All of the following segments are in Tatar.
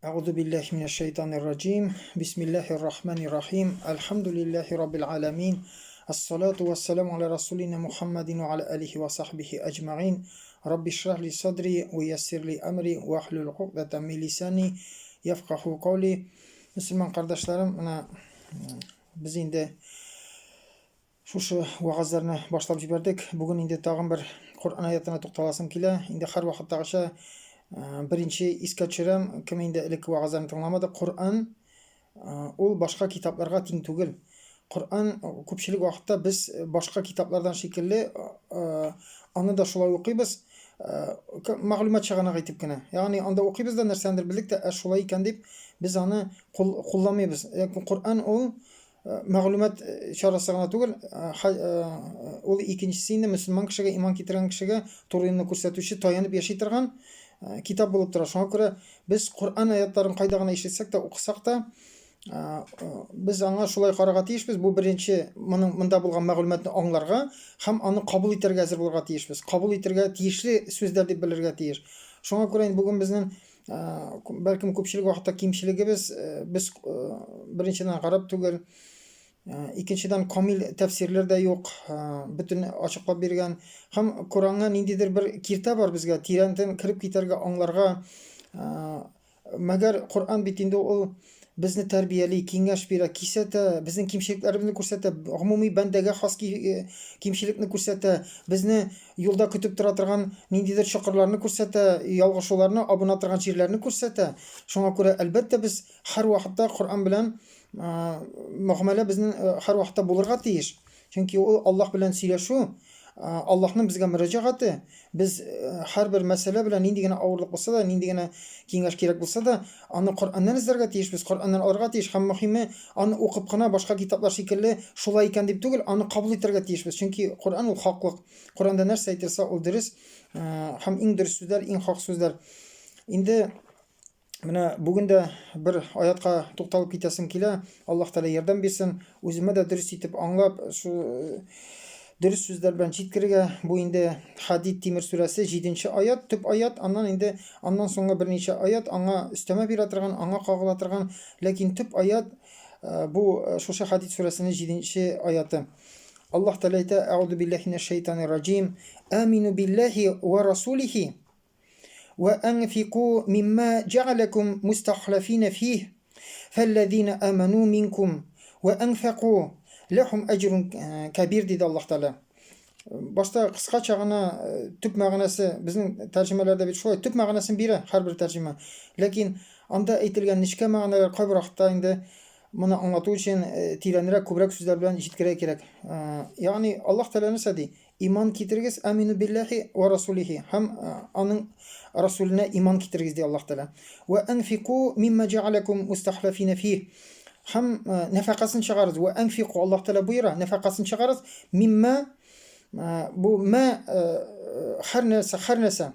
Әгъузу биллаһи минәш шайтанир раҗим. Бисмиллаһир рахманир рахим. Әлхәмдүлиллаһи раббил аламин. Ассалату вассаламу аля расулина Мухаммадин ва аля алихи ва сахбихи аҗмаин. Рабби шрах ли садри ва яссир ли амри ва хлул уқдатан мин лисани яфкаху каули. Мөселман кардәшләрем, менә без инде шушы вәгазьләрне башлап җибәрдек. Бүген инде тагын бер Коръән аятына тукталасым килә. Инде һәрвакыттагыча беренче искә төшерәм, кем инде элекке вәгазьләрне тыңламады, Коръән ул башка китапларга тиң түгел. Коръән күпчелек вакытта без башка китаплардан шикелле аны да шулай укыйбыз, мәгълүмат чыганагы итеп кенә. Ягъни анда укыйбыз да нәрсәндер белдек тә, ә шулай икән дип без аны кулланмыйбыз. Коръән ул мәгълүмат чарасы гына түгел, ул икенчесе инде мөселман кешегә, иман китергән кешегә туры юлны күрсәтүче, таянып яши торган китап булып тора. Шуңа күрә без Коръән аятларын кайда гына ишетсәк тә, укысак та, без аңа шулай карарга тиешбез. Бу беренче моның монда булган мәгълүматны аңларга һәм аны кабул итәргә әзер булырга тиешбез. Кабул итәргә тиешле сүзләр дип белергә тиеш. Шуңа күрә инде бүген безнең Бәлкем күпчелек вакытта кимчелегебез без беренчедән гарәп түгел, икенчедән камил тәфсирләр дә юк, бөтен ачыклап биргән. Һәм Коръәнгә ниндидер бер киртә бар безгә, тирәнтен кереп китәргә, аңларга. Мәгәр Коръән бит инде ул безне тәрбияли, киңәш бирә, кисәтә, безнең кимчелекләребезне күрсәтә, гомуми бәндәгә хас кимчелекне күрсәтә, безне юлда көтеп тора торган ниндидер чокырларны күрсәтә, ялгышуларны, абына торган җирләрне күрсәтә. Шуңа күрә, әлбәттә, без һәрвакытта Коръән белән мөгамәлә безнең һәрвакытта булырга тиеш. Чөнки ул Аллаһ белән сөйләшү, Аллаһның безгә мөрәҗәгате. Без һәрбер мәсьәлә белән нинди генә авырлык булса да, нинди генә киңәш кирәк булса да, аны Коръәннән эзләргә тиешбез, Коръәннән алырга тиеш һәм мөһиме, аны укып кына башка китаплар шикелле шулай икән дип түгел, аны кабул итәргә тиешбез. Чөнки Коръән ул хаклык. Коръәндә нәрсә әйтелсә, ул дөрес һәм иң дөрес сүзләр, иң хак сүзләр. Инде Менә бүген дә бер аятка тукталып китәсем килә. Аллаһ Тәгалә ярдәм бирсен. Үземә дә дөрес итеп аңлап, шу дөрес сүзләр белән җиткерергә. Бу инде Хадид Тимер сүрәсе 7 аят, төп аят. Аннан инде аннан соңгы берничә аят аңа өстәмә бирә торган, аңа кагыла торган. Ләкин төп аят бу шушы Хадид сүрәсенең 7 аяты. Аллаһ Тәгалә әйтә: "Әгъузу биллаһи минәш шайтанир раҗим. Амину биллаһи ва расулихи." Вә әнфику мимма җәгаләкүм мустахлафина фих, фәлләзина аману минкум вә әнфәку ләхум әҗрун кәбир, диде Аллаһ Тәгалә. Башта кыскача гына төп мәгънәсе, безнең тәрҗемәләрдә бит шулай, төп мәгънәсен бирә һәрбер тәрҗемә. Ләкин анда әйтелгән нечкә мәгънәләр кайбер вакытта инде моны аңлату өчен тирәнрәк, күбрәк сүзләр белән җиткерергә кирәк. Ягъни Аллаһ Тәгалә нәрсә ди? Иман китерегез, амину билләһи вә расулихи, һәм аның расуленә иман китерегез, ди Аллаһ Тәгалә. Вә әнфику мимма җәгаләкум мустахлафина фих. Һәм нәфакасын чыгарыгыз. Вә әнфику, Аллаһ Тәгалә боера, нәфакасын чыгарыгыз. Мимма, бу мә һәр нәрсә, һәр нәрсә.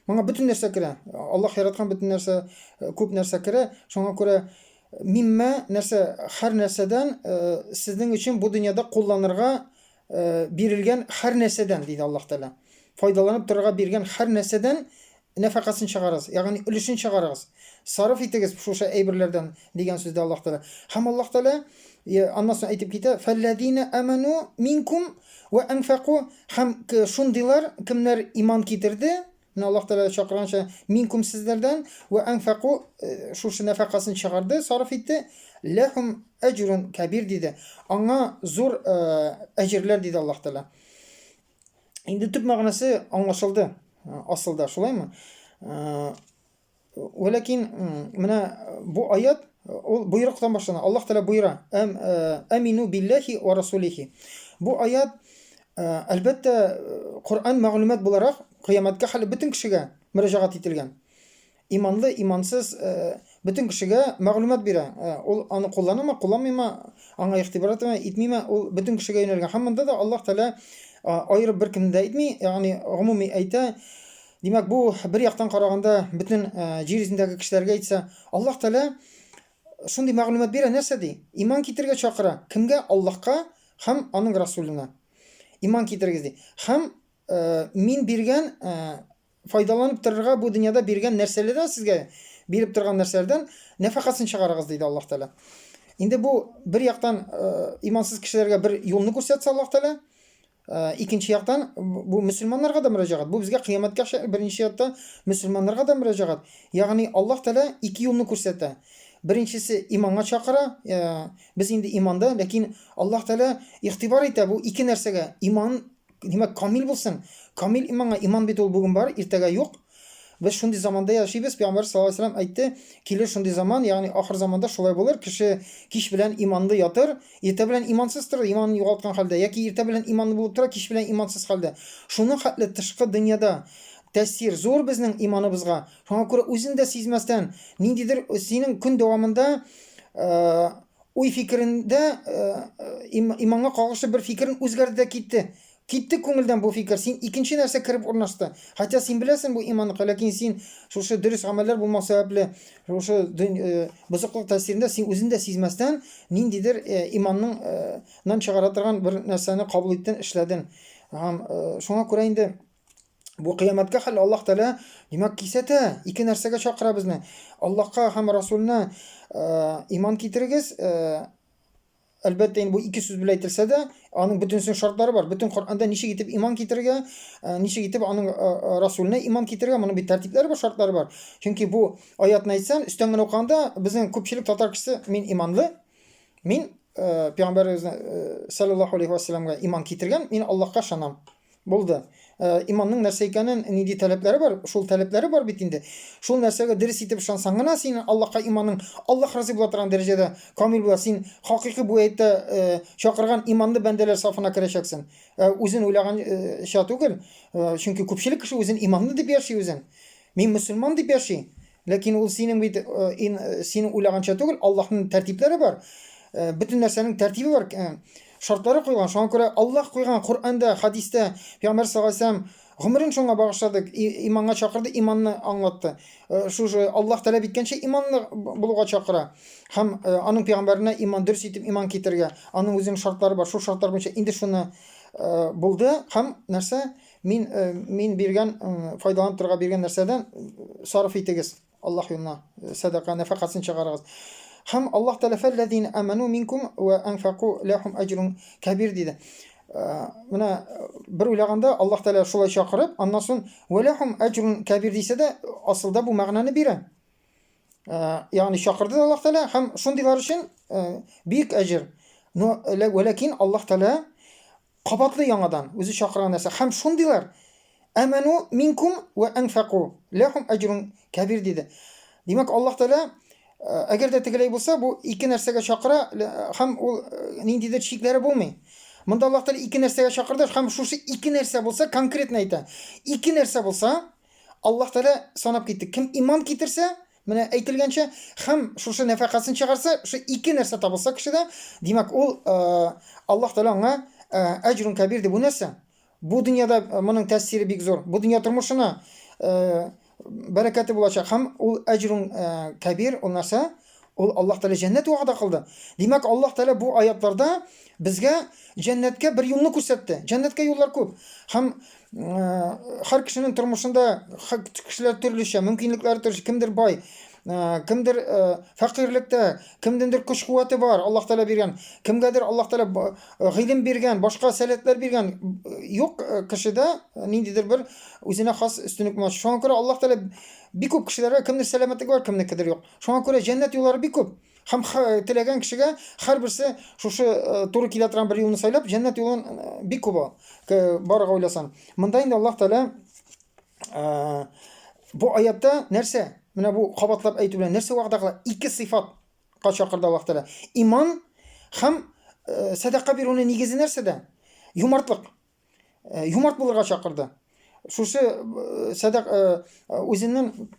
Моңа бөтен нәрсә керә. Аллаһ яраткан бөтен нәрсә, күп нәрсә керә. Шуңа күрә мимма нәрсә, һәр нәрсәдән сезнең өчен бу дөньяда кулланырга бирелгән һәр нәрсәдән, диде Аллаһ Тәгалә. Файдаланып торырга биргән һәр нәрсәдән нәфакасын чыгарыгыз, ягъни өлешен чыгарыгыз. Сарыф итегез шушы әйберләрдән, дигән сүздә Аллаһ Тәгалә. Һәм Аллаһ Тәгалә аннан соң әйтеп китә, «Фәлләзина аману минкум ва анфаку» һәм шундыйлар, кемнәр иман китерде, Менә Аллаһ Тәгалә чакырганча, минкум сезләрдән, вә әнфәку шушы нәфакасын чыгарды, сарыф итте, ләхум әҗрун кәбир диде. Аңа зур әҗерләр диде Аллаһ Тәгалә. Инде төп мәгънәсе аңлашылды асылда, шулаймы? Вәләкин менә бу аят ул боерыктан башлана. Аллаһ Тәгалә боера. Әм амину биллахи ва расулихи. Бу аят әлбәттә Коръән мәгълүмат буларак кыямәткә хәле бөтен кешегә мөрәҗәгать ителгән. Иманлы, имансыз бөтен кешегә мәгълүмат бирә. Ул аны кулланамы, кулланмыймы, аңа игътибар итәме, итмиме, ул бөтен кешегә юнәлгән. Һәм монда да Аллаһ Тәгалә аерып беркемне дә әйтми, ягъни гомуми әйтә. Димәк, бу бер яктан караганда бөтен җир йөзендәге кешеләргә әйтсә, Аллаһ Тәгалә шундый мәгълүмат бирә, нәрсә ди? Иман китерергә чакыра. Кемгә? Аллаһка һәм аның Расулына. Иман китерегез ди. Һәм мин биргән файдаланып торырга бу дөньяда биргән нәрсәләрдән сезгә биреп торган нәрсәләрдән нәфакасын чыгарыгыз, диде Аллаһ Тәгалә. Инде бу бер яктан имансыз кешеләргә бер юлны күрсәтсә Аллаһ Тәгалә, икенче яктан бу мөселманнарга да мөрәҗәгать. Бу безгә кыямәткә беренче чиратта мөселманнарга да мөрәҗәгать. Ягъни Аллаһ Тәгалә ике юлны күрсәтә. Беренчесе иманга чакыра, без инде иманда, ләкин Аллаһ Тәгалә игътибар итә бу ике нәрсәгә. Иман Димәк, камил булсын. Камил иманга, иман бит ул бүген бар, иртәгә юк. Без шундый заманда яшибез, Пәйгамбәр саллаллаһу алейһи вәсәлләм әйтте, килер шундый заман, ягъни ахыр заманда шулай булыр, кеше кич белән иманлы ятыр, иртә белән имансыз торыр, иманын югалткан хәлдә, яки иртә белән иманлы булып тора, кич белән имансыз хәлдә. Шуның хәтле тышкы дөньяда тәэсир зур безнең иманыбызга. Шуңа күрә үзен дә сизмәстән, ниндидер синең көн дәвамында Уй-фикерендә иманга кагылышлы бер фикерен үзгәрде дә китте. Китте күңелдән бу фикер, син икенче нәрсә кереп урнашты. Хотя син беләсең бу иманныкы, ләкин син шушы дөрес гамәлләр булмау сәбәпле, шушы бозыклык тәэсирендә син үзең дә сизмәстән ниндидер иманның нан чыгара торган бер нәрсәне кабул иттең, эшләдең. Һәм шуңа күрә инде Бу кыямәткә хәл Аллаһ Тәгалә, димәк, кисәтә, ике нәрсәгә чакыра безне. Аллаһка һәм Расулына иман китерегез. Әлбәттә, инде бу ике сүз белән әйтелсә дә, аның бөтенесенең шартлары бар. Бөтен Коръәндә ничек итеп иман китерергә, ничек итеп аның Расулына иман китерергә, моның бит тәртипләре бар, шартлары бар. Чөнки бу аятны әйтсәң, өстән генә укыганда, безнең күпчелек татар кешесе мин иманлы, мин пәйгамбәребезне саллаллаһу алейхи ва сәлламгә иман китергән, мин Аллаһка ышанам. Булды. Иманның нәрсә икәнен, нинди таләпләре бар, шул таләпләре бар бит инде. Шул нәрсәгә дөрес итеп ышансаң гына син Аллаһка иманың, Аллаһ разый була торган дәрәҗәдә камил була. Син хакыйкый бу әйттә чакырган иманлы бәндәләр сафына керәчәксең. Үзен уйлаганча түгел, чөнки күпчелек кеше үзен иманлы дип яши үзен. Мин мөселман дип яши. Ләкин ул синең бит синең уйлаганча түгел, Аллаһның тәртипләре бар. Бөтен нәрсәнең тәртибе бар, шартлары куйган. Шуңа күрә Аллаһ куйган Коръәндә, хадистә Пәйгамбәр саллаллаһу алейһи вәсәлләм гомерен шуңа багышлады, иманга чакырды, иманны аңлатты. Шушы Аллаһ таләп иткәнчә иманлы булуга чакыра. Һәм аның пәйгамбәренә иман дөрес итеп иман китерергә. Аның үзенең шартлары бар. Шул шартлар буенча инде шуны булды һәм нәрсә? Мин, э, мин биргән, э, файдаланып торырга биргән нәрсәдән э, сарыф итегез Аллаһ юлына, сәдака, нәфакасын чыгарыгыз. Һәм Аллаһ Тәгалә фәлләзина аману минкум ва анфаку лахум аҗрун кабир диде. Менә бер уйлаганда Аллаһ Тәгалә шулай чакырып, аннан соң ва лахум аҗрун кабир дисә дә, асылда бу мәгънәне бирә. Ягъни чакырды Аллаһ Тәгалә һәм шундыйлар өчен бик әҗер. Но ләкин Аллаһ Тәгалә Кабатлый яңадан, үзе чакырган нәрсә. Һәм шундыйлар, Әмәну минкум вә әнфәку, ләхум әҗрун кәбир диде. Димәк, Аллаһ Тәгалә әгәр дә тегеләй булса, бу ике нәрсәгә чакыра һәм ул ниндидер чикләре булмый. Монда Аллаһ Тәгалә ике нәрсәгә чакырды һәм шушы ике нәрсә булса, конкретно әйтә. Ике нәрсә булса, Аллаһ Тәгалә санап китте. Кем иман китерсә, Менә әйтелгәнчә, һәм шушы нәфәкасын чыгарса, шушы ике нәрсә табылса кешедә, димәк, ул Аллаһ Тәгалә аңа әҗрун кәбир ди. Бу нәрсә? Бу дөньяда моның тәэсире бик зур. Бу дөнья тормышына бәрәкәте булачак. Һәм ул әҗрун кәбир, ул нәрсә? Ул Аллаһ Тәгалә җәннәт вәгъдә кылды. Димәк, Аллаһ Тәгалә бу аятларда безгә җәннәткә бер юлны күрсәтте. Җәннәткә юллар күп. Һәм һәр кешенең тормышында кешеләр төрлечә, мөмкинлекләре төрлечә. Кемдер бай, кемдер фәкыйрьлектә, кемдеңдер көч-куәте бар, Аллаһ Тәгалә биргән. Кемгәдер Аллаһ Тәгалә гыйлем биргән, башка сәләтләр биргән. Юк кешедә ниндидер бер үзенә хас өстенлек булмас. Шуңа күрә Аллаһ Тәгалә бик күп кешеләргә кемдер сәламәтлеге бар, кемнекедер юк. Шуңа күрә җәннәт юллары бик күп. Һәм теләгән кешегә һәрберсе шушы туры килә торган бер юлны сайлап, җәннәт юлын бик күп ул. Барырга уйласаң. Монда инде Аллаһ Тәгалә бу аятта нәрсә? Менә бу кабатлап әйтү белән нәрсә вәгъдә кыла? Ике сыйфатка чакырды Аллаһ Тәгалә. Иман һәм сәдака бирүнең нигезе нәрсәдә? Юмартлык. Юмарт булырга чакырды. Шушы сәдак үзенең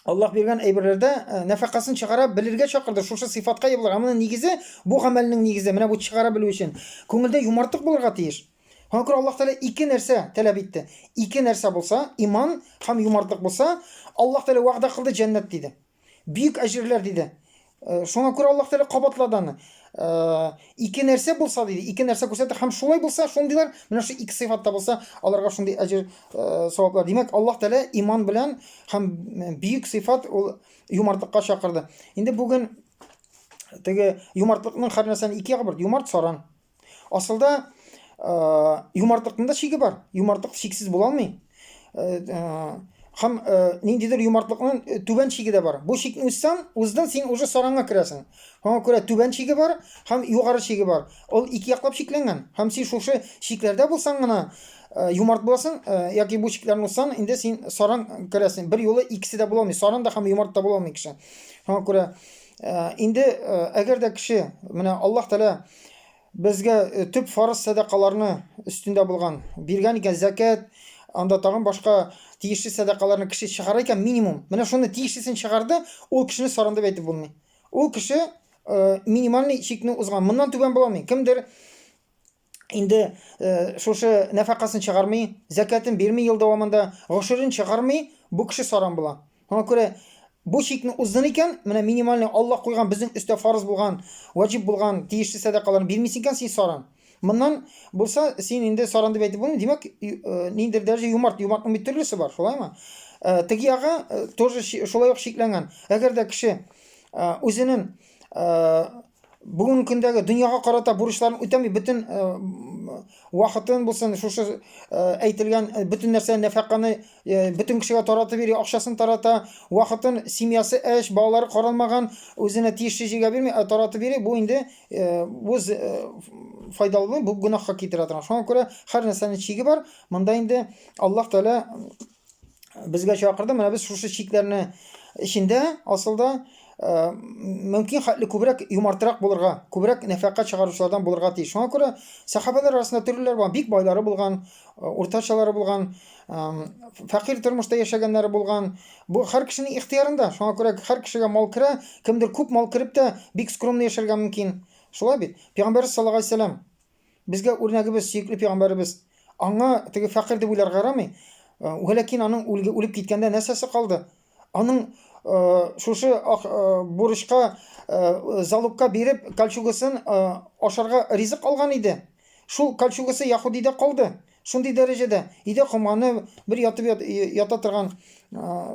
Аллаһ биргән әйберләрдә нәфакасын чыгара белергә чакырды. Шушы сыйфатка ия булырга. Моның нигезе, бу гамәлнең нигезе, менә бу чыгара белү өчен күңелдә юмартлык булырга тиеш. Шуңа күрә Аллаһ Тәгалә ике нәрсә таләп итте. Ике нәрсә булса, иман һәм юмартлык булса, Аллаһ Тәгалә вәгъдә кылды җәннәт диде. Бөек әҗерләр диде. Шуңа күрә Аллаһ Тәгалә кабатлады аны. Ике нәрсә булса диде, ике нәрсә күрсәтте һәм шулай булса, шундыйлар, менә шу ике сыйфатта булса, аларга шундый әҗер саваплар. Димәк, Аллаһ Тәгалә иман белән һәм бөек сыйфат ул юмартлыкка чакырды. Инде бүген теге юмартлыкның һәр нәрсәнең ике ягы бар. Юмарт саран. Асылда юмартлыкның да чиге бар. Юмартлык чиксез була алмый. Һәм ниндидер юмартлыкның түбән чиге дә бар. Бу чикне узсаң, уздың, син уже саранга керәсең. Шуңа күрә түбән чиге бар һәм югары чиге бар. Ул ике яклап чикләнгән. Һәм син шушы чикләрдә булсаң гына юмарт буласың, яки бу чикләрне узсаң, инде син саран керәсең. Бер юлы икесе дә була алмый. Саран да һәм юмарт та була алмый кеше. Шуңа күрә инде әгәр дә кеше менә Аллаһ Тәгалә безгә төп фарыз сәдакаларны өстендә булган биргән икән, зәкят, анда тагын башка тиешле сәдакаларны кеше чыгара икән, минимум. Менә шуны тиешлесен чыгарды, ул кешене саран дип әйтеп булмый. Ул кеше минимальный чикне узган. Моннан түбән була алмый. Кемдер инде шушы нәфакасын чыгармый, зәкятын бирми ел дәвамында, гошерен чыгармый, бу кеше саран була. Шуңа күрә бу чикне уздың икән, менә минимальный Аллаһ куйган безнең өстә фарыз булган, ваҗиб булган тиешле сәдакаларны бирмисең икән, син саран. Моннан булса, син инде саран дип әйтеп булмый. Димәк, ниндидер дәрәҗә юмарт, юмартның бит төрлесе бар, шулаймы? Теге ягы тоже шулай ук чикләнгән. Әгәр дә кеше үзенең бүгенге көндәге дөньяга карата бурычларын үтәми, бөтен вакытын булсын, шушы әйтелгән бөтен нәрсә нәфаканы бөтен кешегә таратып йөри, акчасын тарата, вакытын семьясы эш, балалары каралмаган, үзенә тиешле җиргә бирми, ә таратып йөри, бу инде бу файдалы булмый, бу гөнаһка китерә торган. Шуңа күрә һәр нәрсәнең чиге бар. Монда инде Аллаһ Тәгалә безгә чакырды. Менә без шушы чикләрне эчендә асылда мөмкин хәтле күбрәк юмартрак булырга, күбрәк нәфәкә чыгаручылардан булырга тиеш. Шуңа күрә сәхабәләр арасында төрлеләр булган, бик байлары булган, уртачалары булган, фәкыйрь тормышта яшәгәннәре булган. Бу һәр кешенең ихтыярында. Шуңа күрә һәр кешегә мал керә, кемдер күп мал кереп тә бик скромный яшәргә мөмкин. Шулай бит? Пәйгамбәрбез саллаллаһу алейһи вәсәлләм Безгә үрнәгебез, сөекле пәйгамбәребез. Аңа теге фәкыйрь дип уйларга ярамый. Вәләкин аның үлеп киткәндә нәрсәсе калды? Аның шушы бурычка залогка биреп кольчугасын ашарга ризык алган иде. Шул кольчугасы яһудида калды. Шундый дәрәҗәдә өйдә комганы бер ятып ята торган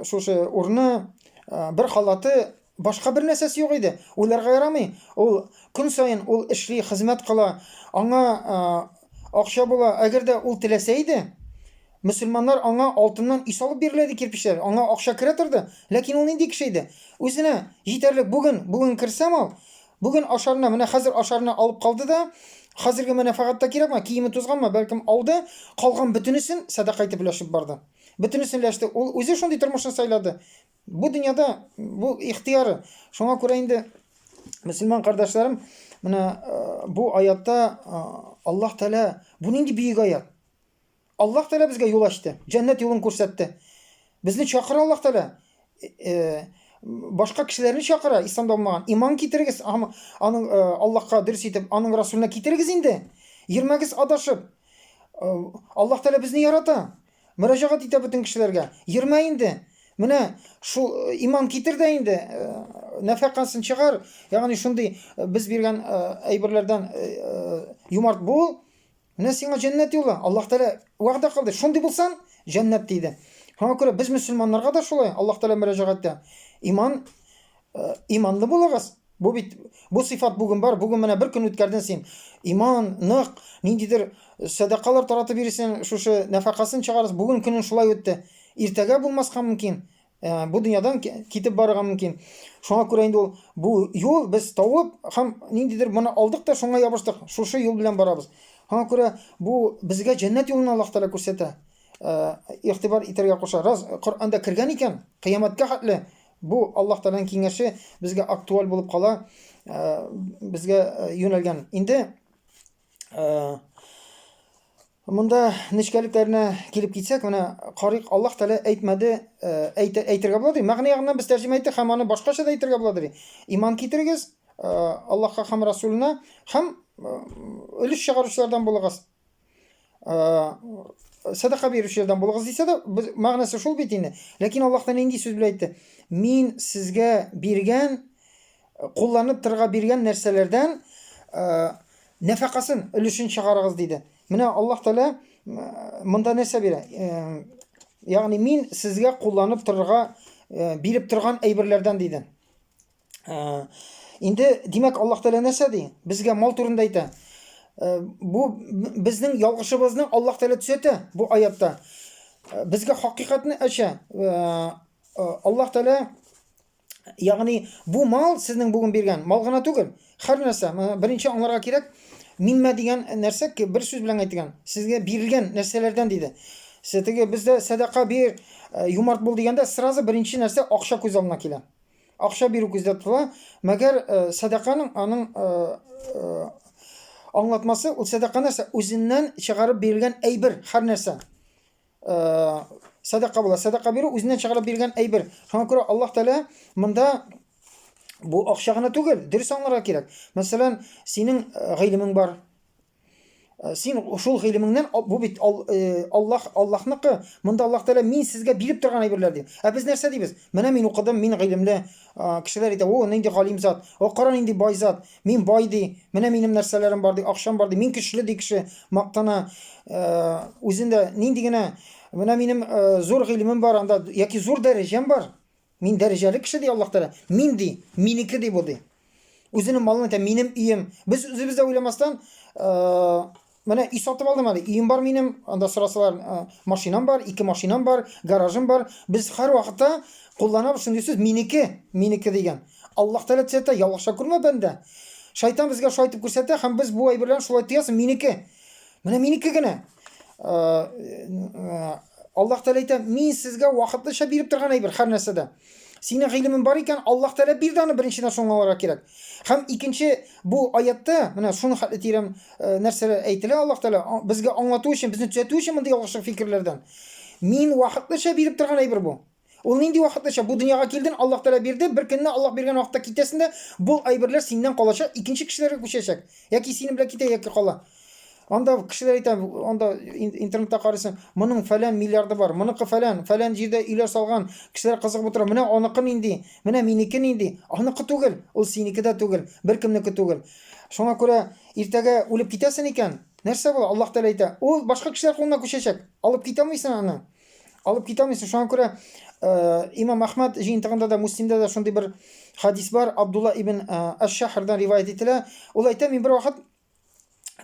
шушы урыны, бер халаты Башка бер нәрсәсе юк иде. Уйларга ярамый. Ул көн саен ул эшли, хезмәт кыла. Аңа акча була. Әгәр дә ул теләсә иде, мөселманнар аңа алтыннан өй салып бирелә иде кирпечләр. Аңа акча керә торды. Ләкин ул нинди кеше иде? Үзенә җитәрлек бүген, бүген керсәм ал, бүген ашарына, менә хәзер ашарына алып калды да, хәзерге мәнфәгать тә кирәкме, киеме тузганмы, бәлкем алды, калган бөтенесен сәдака итеп өләшеп барды. Бөтенесен өләште. Ул үзе шундый тормышны сайлады. Бу дөньяда бу ихтыяры. Шуңа күрә инде мөселман кардәшләрем, менә бу аятта Аллаһ Тәгалә бу нинди бөек аят? Аллаһ Тәгалә безгә юл ачты, җәннәт юлын күрсәтте. Безне чакыра Аллаһ Тәгалә. Башка кешеләрне чакыра, исламда булмаган. Иман китерегез, аның Аллаһка дөрес итеп, аның Расулына китерегез инде. Йөрмәгез адашып. Аллаһ Тәгалә безне ярата. Мөрәҗәгать итә бөтен кешеләргә. Йөрмә инде. Менә шул иман китер дә инде, нәфәкасын чыгар, ягъни шундый без биргән әйберләрдән юмарт бул. Менә сиңа җәннәт юлы. Аллаһ Тәгалә вәгъдә кылды. Шундый булсаң, җәннәт диде. Шуңа күрә без мөселманнарга да шулай Аллаһ Тәгалә мөрәҗәгать итә. Иман иманлы булыгыз. Бу бит бу сыйфат бүген бар, бүген менә бер көн үткәрдең син. Иман, нык, ниндидер сәдакалар таратып йөрисең, шушы нәфакасын чыгарасың. Бүген көнең шулай үтте. Иртәгә булмаска мөмкин. Бу дөньядан китеп барырга мөмкин. Шуңа күрә инде ул бу юл без табып һәм ниндидер моны алдык та шуңа ябыштык. Шушы юл белән барабыз. Шуңа күрә бу безгә җәннәт юлын Аллаһ Тәгалә күрсәтә. Игътибар итәргә куша. Раз Коръәндә кергән икән, кыямәткә хәтле Бу Аллаһ Тәгаләнең киңәше безгә актуаль булып кала, безгә юнәлгән. Инде монда нечкәлекләренә килеп китсәк, менә карыйк, Аллаһ Тәгалә әйтмәде, әйтергә була ди. Мәгънә ягыннан без тәрҗемә иттек һәм аны башкача да әйтергә була ди. Иман китерегез Аллаһка һәм Расулына һәм өлеш чыгаручылардан булыгыз. Сәдака бирүчеләрдән булыгыз дисә дә, мәгънәсе шул бит инде. Ләкин Аллаһ Тәгалә нинди сүз белән әйтте? Мин сезгә биргән кулланып торырга биргән нәрсәләрдән нәфакасын, өлешен чыгарыгыз, диде. Менә Аллаһ Тәгалә монда нәрсә бирә? Ягъни мин сезгә кулланып торырга биреп торган әйберләрдән, диде. Инде, димәк, Аллаһ Тәгалә нәрсә ди? Безгә мал турында әйтә. Бу безнең ялгышыбызны Аллаһ Тәгалә төзәтә бу аятта. Безгә хакыйкатьне ача. Аллаһ Тәгалә, ягъни бу мал сезнең бүген биргән мал гына түгел, һәр нәрсә. Беренче аңларга кирәк, миммә дигән нәрсә бер сүз белән әйтелгән. Сезгә бирелгән нәрсәләрдән диде. Сез теге бездә сәдака бир, юмарт бул дигәндә сразу беренче нәрсә акча күз алдына килә. Акча бирү күздә тотыла, мәгәр сәдаканың аның аңлатмасы, ул сәдака нәрсә? Үзеннән чыгарып бирелгән әйбер, һәр нәрсә. Сәдака була. Сәдака бирү үзеннән чыгарып бирелгән әйбер. Шуңа күрә Аллаһ Тәгалә монда бу акча гына түгел, дөрес аңларга кирәк. Мәсәлән, синең гыйлемең бар. Син шул гыйлемеңнән, бу бит Аллаһ, Аллаһныкы. Монда Аллаһ Тәгалә мин сезгә биреп торган әйберләр ди. Ә без нәрсә дибез? Менә мин укыдым, мин гыйлемле. Кешеләр әйтә, о, нинди галим зат. О, кара нинди бай зат. Мин бай ди. Менә минем нәрсәләрем бар ди, акчам бар ди. Мин көчле ди кеше, мактана. Үзендә нинди генә менә минем зур гыйлемем бар анда яки зур дәрәҗәм бар. Мин дәрәҗәле кеше, ди Аллаһ Тәгалә. Мин ди, минеке ди бу ди. Үзенең малын әйтә, минем өем. Без үзебез дә уйламастан, менә өй сатып алдым әле, өем бар минем, анда сорасалар, машинам бар, ике машинам бар, гаражым бар. Без һәр вакытта кулланабыз шундый сүз, минеке, минеке дигән. Аллаһ Тәгалә төзәтә, ялгыша күрмә, бәндә. Шайтан безгә шулай итеп күрсәтә һәм без бу әйберләрне шулай тоясың, минеке. Менә минеке генә. Аллаһ Тәгалә әйтә, мин сезгә вакытлыча биреп торган әйбер һәр нәрсәдә. Синең гыйлемең бар икән, Аллаһ Тәгалә бирде аны, беренчедән шуны аңларга кирәк. Һәм икенче бу аятта менә шуны хәтле тирән нәрсәләр әйтелә Аллаһ Тәгалә безгә аңлату өчен, безне төзәтү өчен мондый ялгыш фикерләрдән. Мин вакытлыча биреп торган әйбер бу. Ул нинди вакытлыча? Бу дөньяга килдең, Аллаһ Тәгалә бирде, бер көнне Аллаһ биргән вакытта китәсең дә, бу әйберләр синнән калачак, икенче кешеләргә күчәчәк. Яки синең белән китә, яки кала. Анда кешеләр әйтә, анда интернетта карыйсың, моның фәлән миллиарды бар, моныкы фәлән, фәлән җирдә өйләр салган, кешеләр кызыгып утыра, менә аныкы нинди, менә минеке нинди. Аныкы түгел, ул синеке дә түгел, беркемнеке түгел. Шуңа күрә иртәгә үлеп китәсең икән, нәрсә була? Аллаһ Тәгалә әйтә, ул башка кешеләр кулына күчәчәк, алып китә алмыйсың аны. Алып китә алмыйсың. Шуңа күрә Имам Әхмәд җыентыгында да, Муслимдә дә шундый бер хадис бар. Абдулла ибн Аш-Шахрдан риваять ителә. Ул әйтә, мин бер вакыт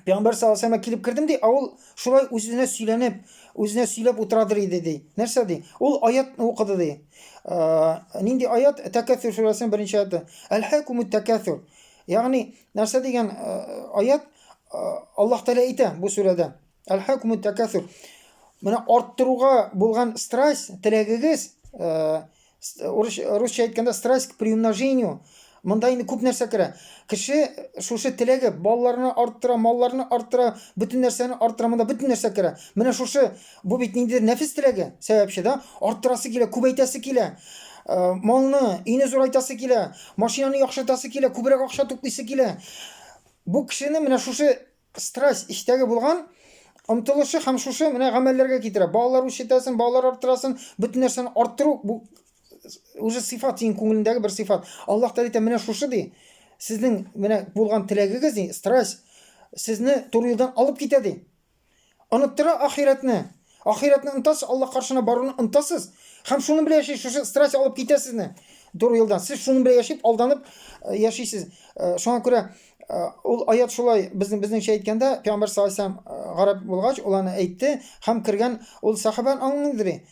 Пәйгамбәр саллаллаһу алейһи килеп кердем ди, ә ул шулай үзенә сөйләнеп, үзенә сөйләп утырадыр иде ди. Нәрсә ди? Ул аят укыды ди. Нинди аят? Тәкәсүр сүрәсенең беренче аяты. Әлхәкумут тәкәсүр. Ягъни нәрсә дигән аят? Аллаһ Тәгалә әйтә бу сүрәдә. Әлхәкумут тәкәсүр. Менә арттыруга булган страсть, теләгегез, русча әйткәндә страсть к приумножению. Монда инде күп нәрсә керә. Кеше шушы теләге балаларны арттыра, малларны арттыра, бөтен нәрсәне арттыра, монда бөтен нәрсә керә. Менә шушы бу бит ниндидер нәфес теләге сәбәпче, да? Арттырасы килә, күбәйтәсе килә. Малны, өйне зурайтасы килә, машинаны яхшыртасы килә, күбрәк акча туплыйсы килә. Бу кешене менә шушы Страсть, эчтәге булган омтылышы һәм шушы менә гамәлләргә китерә. Балалар үрчетәсең, балалар арттырасың, бөтен нәрсәне арттыру бу уже сыйфат, синең күңелеңдәге бер сыйфат. Аллаһ Тәгалә әйтә, менә шушы ди. Сезнең менә булган теләгегез ди, страсть сезне туры юлдан алып китә ди. Оныттыра ахирәтне. Ахирәтне онытасыз, Аллаһ каршына баруны онытасыз. Һәм шуның белән яши, шушы страсть алып китә сезне туры юлдан. Сез шуның белән яшәп, алданып яшисез. Шуңа күрә ул аят шулай безнең безнеңчә әйткәндә, Пәйгамбәр саллаллаһу алейһи вәсәлләм гарәп булгач, ул аны әйтте һәм кергән ул сахабән аңлыйдыр.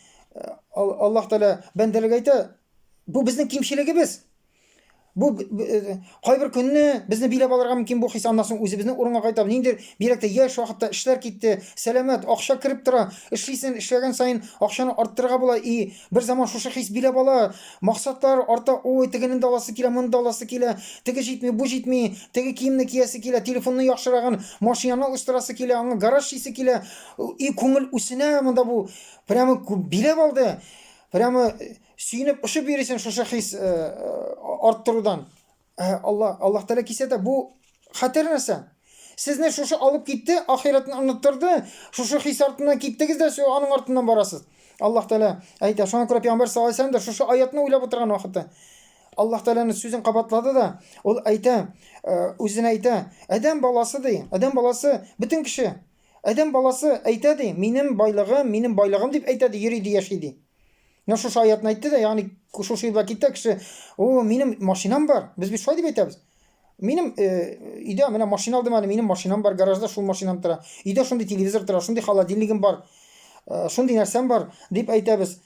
Аллаһ Тәгалә бәндәләргә әйтә, бу безнең кимчелегебез. Бу кайбер көнне безне биләп алырга мөмкин бу хис, аннан соң үзебезнең урынга кайтабыз. Ниндидер бигрәк тә яшь вакытта эшләр китте, сәламәт, акча кереп тора, эшлисең, эшләгән саен акчаны арттырырга була. И бер заман шушы хис биләп ала, максатлар арта, ой, тегене дә аласы килә, моны да аласы килә, теге җитми, бу җитми, теге киемне киясе килә, телефонны яхшырагын, машинаны алыштырасы килә, аңа гараж чисе килә. И күңел үсенә монда бу, прямо биләп алды. Прямо Сөенеп очып йөрисең шушы хис э, э, арттырудан. Э, Алла, Аллаһ Тәгалә кисәтә, бу хәтәр нәрсә. Сезне шушы алып китте, ахирәтне оныттырды. Шушы хис артыннан киттегез дә, все, аның артыннан барасыз. Аллаһ Тәгалә әйтә, шуңа күрә Пәйгамбәр саллаллаһу алейһи вәсәлләм дә шушы аятны уйлап утырган вакытта. Аллаһ Тәгаләнең сүзен кабатлады да, ул әйтә, үзенә әйтә, адәм баласы ди, адәм баласы бөтен кеше. Адәм баласы әйтә ди, минем байлыгым, минем байлыгым дип әйтә ди, йөри ди, яши ди. Менә шушы аятны әйтте дә, ягъни шушы юлда китте кеше, о, минем машинам бар. Без бит шулай дип әйтәбез. Минем өйдә менә машина алдым әле, минем машинам бар, гаражда шул машинам тора. Өйдә шундый телевизор тора, шундый холодильнигым бар, шундый нәрсәм бар, дип әйтәбез.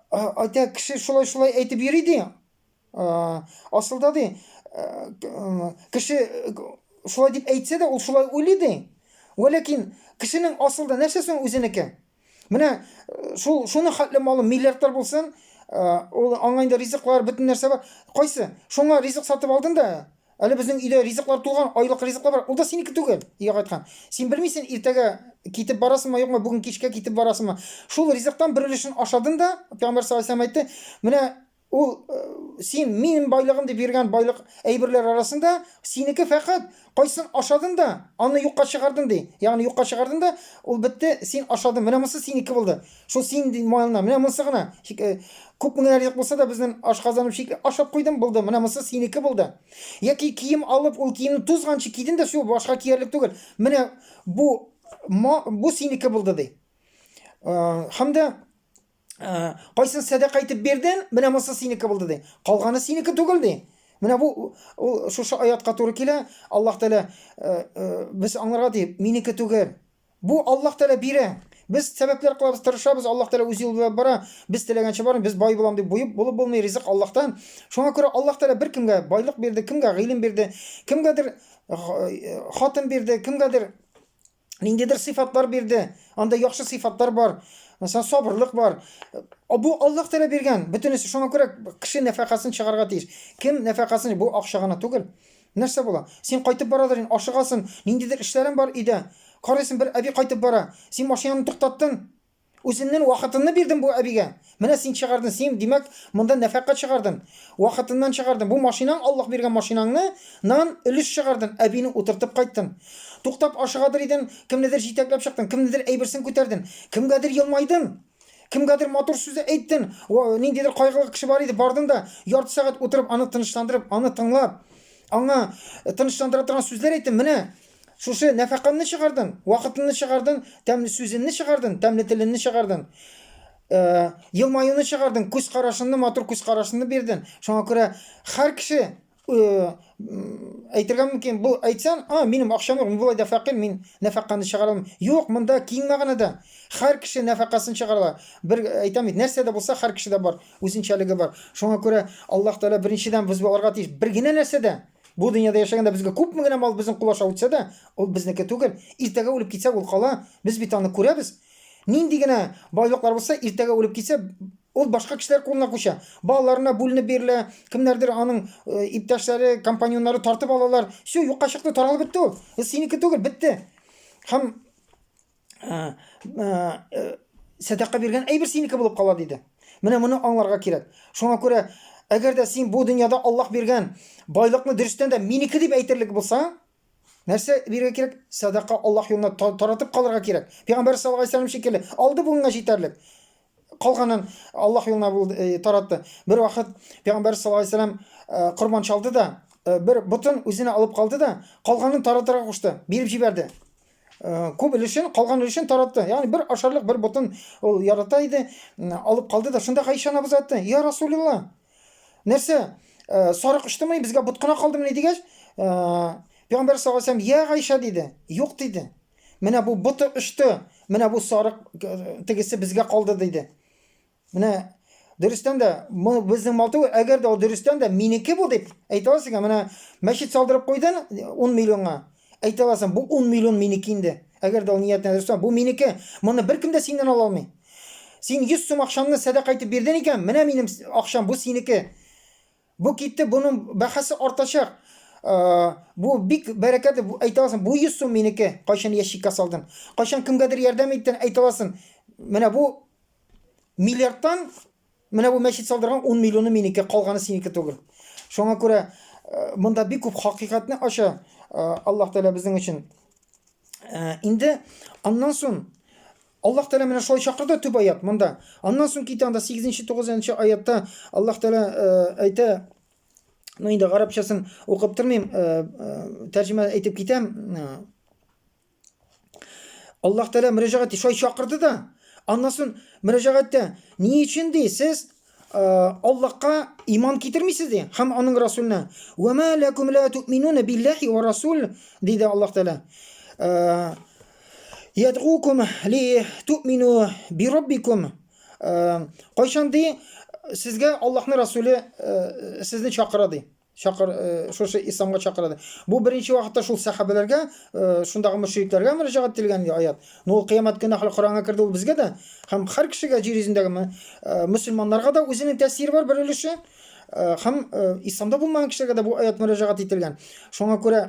Әйтә, кеше шулай-шулай әйтеп йөри ди. Асылда ди, кеше шулай дип әйтсә дә, ул шулай уйлый ди. Вәләкин кешенең асылда нәрсә соң үзенеке? Менә шул шуны хәтле малы миллиардлар булсын, ул аңа инде ризыклар, бөтен нәрсә бар. Кайсы? Шуңа ризык сатып алдың да, әле безнең өйдә ризыклар тулган, айлык ризыклар бар. Ул да синеке түгел, өйгә кайткан. Син белмисең, иртәгә китеп барасыңмы, юкмы, бүген кичкә китеп барасыңмы. Шул ризыктан бер өлешен ашадың да, Пәйгамбәр саллаллаһу алейһи ва сәлләм әйтте, менә Ул син минем байлыгым дип йөргән байлык әйберләр арасында синеке фәкать кайсын ашадың да, аны юкка чыгардың ди. Ягъни юкка чыгардың да, ул бетте, син ашадың. Менә монысы синеке булды. Шул син малына. Менә монысы гына. Күпме генә ризык булса да безнең ашказаным чикле ашап куйдым, булды. Менә монысы синеке булды. Яки кием алып, ул киемне тузганчы кидең дә, все, башка киярлек түгел. Менә бу бу синеке булды ди. Һәм дә Кайсын сәдака итеп бирдең, менә монысы синеке булды ди. Калганы синеке түгел ди. Менә бу ул шушы аятка туры килә. Аллаһ Тәгалә без аңларга ди, минеке түгел. Бу Аллаһ Тәгалә бирә. Без сәбәпләр кылабыз, тырышабыз, Аллаһ Тәгалә үз юлы белән бара. Без теләгәнчә бармый, без бай булам дип буеп булып булмый, ризык Аллаһтан. Шуңа күрә Аллаһ Тәгалә беркемгә байлык бирде, кемгә гыйлем бирде, кемгәдер хатын бирде, кемгәдер ниндидер сыйфатлар бирде. Анда яхшы сыйфатлар бар. Мәсәлән, сабырлык бар. Бу Аллаһ Тәгалә биргән. Бөтенесе шуңа күрә кеше нәфакасын чыгарга тиеш. Кем нәфакасын, бу акча гына түгел. Нәрсә була? Син кайтып барадыр, ашыгасың, ниндидер эшләрең бар өйдә. Карыйсың, бер әби кайтып бара. Син машинаны туктаттың. Үзеңнең вакытыңны бирдең бу әбигә. Менә син чыгардың, син, димәк, монда нәфәкә чыгардың. Вакытыннан чыгардың. Бу машинаң, Аллаһ биргән машинаңны, нан өлеш чыгардың, әбине утыртып кайттың. Туктап ашыгадыр идең, кемнедер җитәкләп чыктың, кемнедер әйберсен күтәрдең, кемгәдер елмайдың, кемгәдер матур сүз әйттең. Ниндидер кайгылы кеше бар иде, бардың да, ярты сәгать утырып, аны тынычландырып, аны тыңлап, аңа тынычландыра торган сүзләр әйттең. Менә Шушы нәфәкаңны чыгардың, вакытыңны чыгардың, тәмле сүзеңне чыгардың, тәмле телеңне чыгардың. Э, елмаюны чыгардың, күз карашыңны, матур күз карашыңны бирдең. Шуңа күрә һәр кеше э, әйтергә мөмкин, бу әйтсәң, а, минем акчам юк, мин болай да фәкыйрь, мин нәфәканы чыгара алмыйм. Юк, монда киң мәгънәдә. Һәр кеше нәфәкасын чыгара ала. Бер әйтәм бит, нәрсә дә булса һәр кешедә бар, үзенчәлеге бар. Шуңа күрә Аллаһ Тәгалә беренчедән без аларга тиеш бер генә нәрсә дә Бу дөньяда яшәгәндә безгә күпме генә мал безнең кул аша үтсә дә, ул безнеке түгел. Иртәгә үлеп китсәк, ул кала. Без бит аны күрәбез. Нинди генә байлыклар булса, иртәгә үлеп китсә, ул башка кешеләр кулына күчә. Балаларына бүленеп бирелә, кемнәрдер аның э, иптәшләре, компаньоннары тартып алалар. Все, юкка чыкты, таралып бетте ул. Ул синеке түгел, бетте. Һәм сәдака биргән әйбер синеке булып кала диде. Менә моны аңларга кирәк. Шуңа күрә, әгәр дә син бу дөньяда Аллаһ биргән байлыкны дөрестән дә минеке дип әйтерлек булсаң, нәрсә бирергә кирәк? Сәдака Аллаһ юлына таратып калырга кирәк. Пәйгамбәр саллаллаһу алейһи вәсәлләм шикелле алды бүгенгә җитәрлек. Калганын Аллаһ юлына булды, э, таратты. Бер вакыт Пәйгамбәр саллаллаһу алейһи вәсәлләм э, корбан чалды да, э, бер ботын үзенә алып калды да, калганын таратырга кушты, биреп җибәрде. Күп өлешен, калган өлешен таратты. Ягъни бер ашарлык бер ботын ул ярата иде, алып калды да, шунда Гайшә анабыз әйтте: "Я Расулулла, нәрсә, сарык очтымыни, безгә бот кына калдымыни?" дигәч, Пәйгамбәр саллаллаһу алейһи вәсәлләм: "Я Гайшә" диде. "Юк" диде. Менә бу боты очты, менә бу сарык тегесе безгә калды диде. Менә дөрестән дә, бу безнең мал түгел, әгәр дә ул дөрестән дә минеке бу дип әйтә аласың икән, менә мәчет салдырып куйдың 10 миллионга. Әйтә аласың, бу 10 миллион минеке инде. Әгәр дә ул ниятенә дөрестән, бу минеке. Моны беркем дә синнән ала алмый. Син 100 сум акчаңны сәдака итеп бирдең икән, менә минем акчам, бу синеке. Бу китте, буның бәһасе артачак. Бу бик бәрәкәтле, әйтә аласың, бу 100 сум минеке. Кайчан ящикка салдың? Кайчан кемгәдер ярдәм иттең, әйтә аласың. Менә бу миллиардтан менә бу мәчет салдырган 10 миллионы минеке, калганы синеке түгел. Шуңа күрә монда бик күп хакыйкатьне ача Аллаһ Тәгалә безнең өчен. Инде аннан соң Аллаһ Тәгалә менә шулай чакырды төп аят монда. Аннан соң китә анда 8-9 аятта Аллаһ Тәгалә әйтә. Ну, инде гарәпчәсен укып тормыйм, тәрҗемә әйтеп китәм. Аллаһ Тәгалә мөрәҗәгать шулай чакырды да, аннан соң мөрәҗәгатьтә ни өчен ди сез Аллаһка иман китермисез ди һәм аның расулына. Ва ма лакум ла туъминуна биллахи ва расул диде Аллаһ Тәгалә. Ядгукум ли туъмину би раббикум. Кайчан ди сезгә Аллаһның расулы сезне чакыра ди. Чакыр, шушы исламга чакыра ди. Бу беренче вакытта шул сәхабәләргә, шундагы мөшрикләргә мөрәҗәгать ителгән иде аят. Но ул кыямәт көне әһле Коръәнгә керде ул безгә дә һәм һәр кешегә җир йөзендәге мөселманнарга да үзенең тәэсире бар бер өлеше. Һәм исламда булмаган кешеләргә дә бу аят мөрәҗәгать ителгән. Шуңа күрә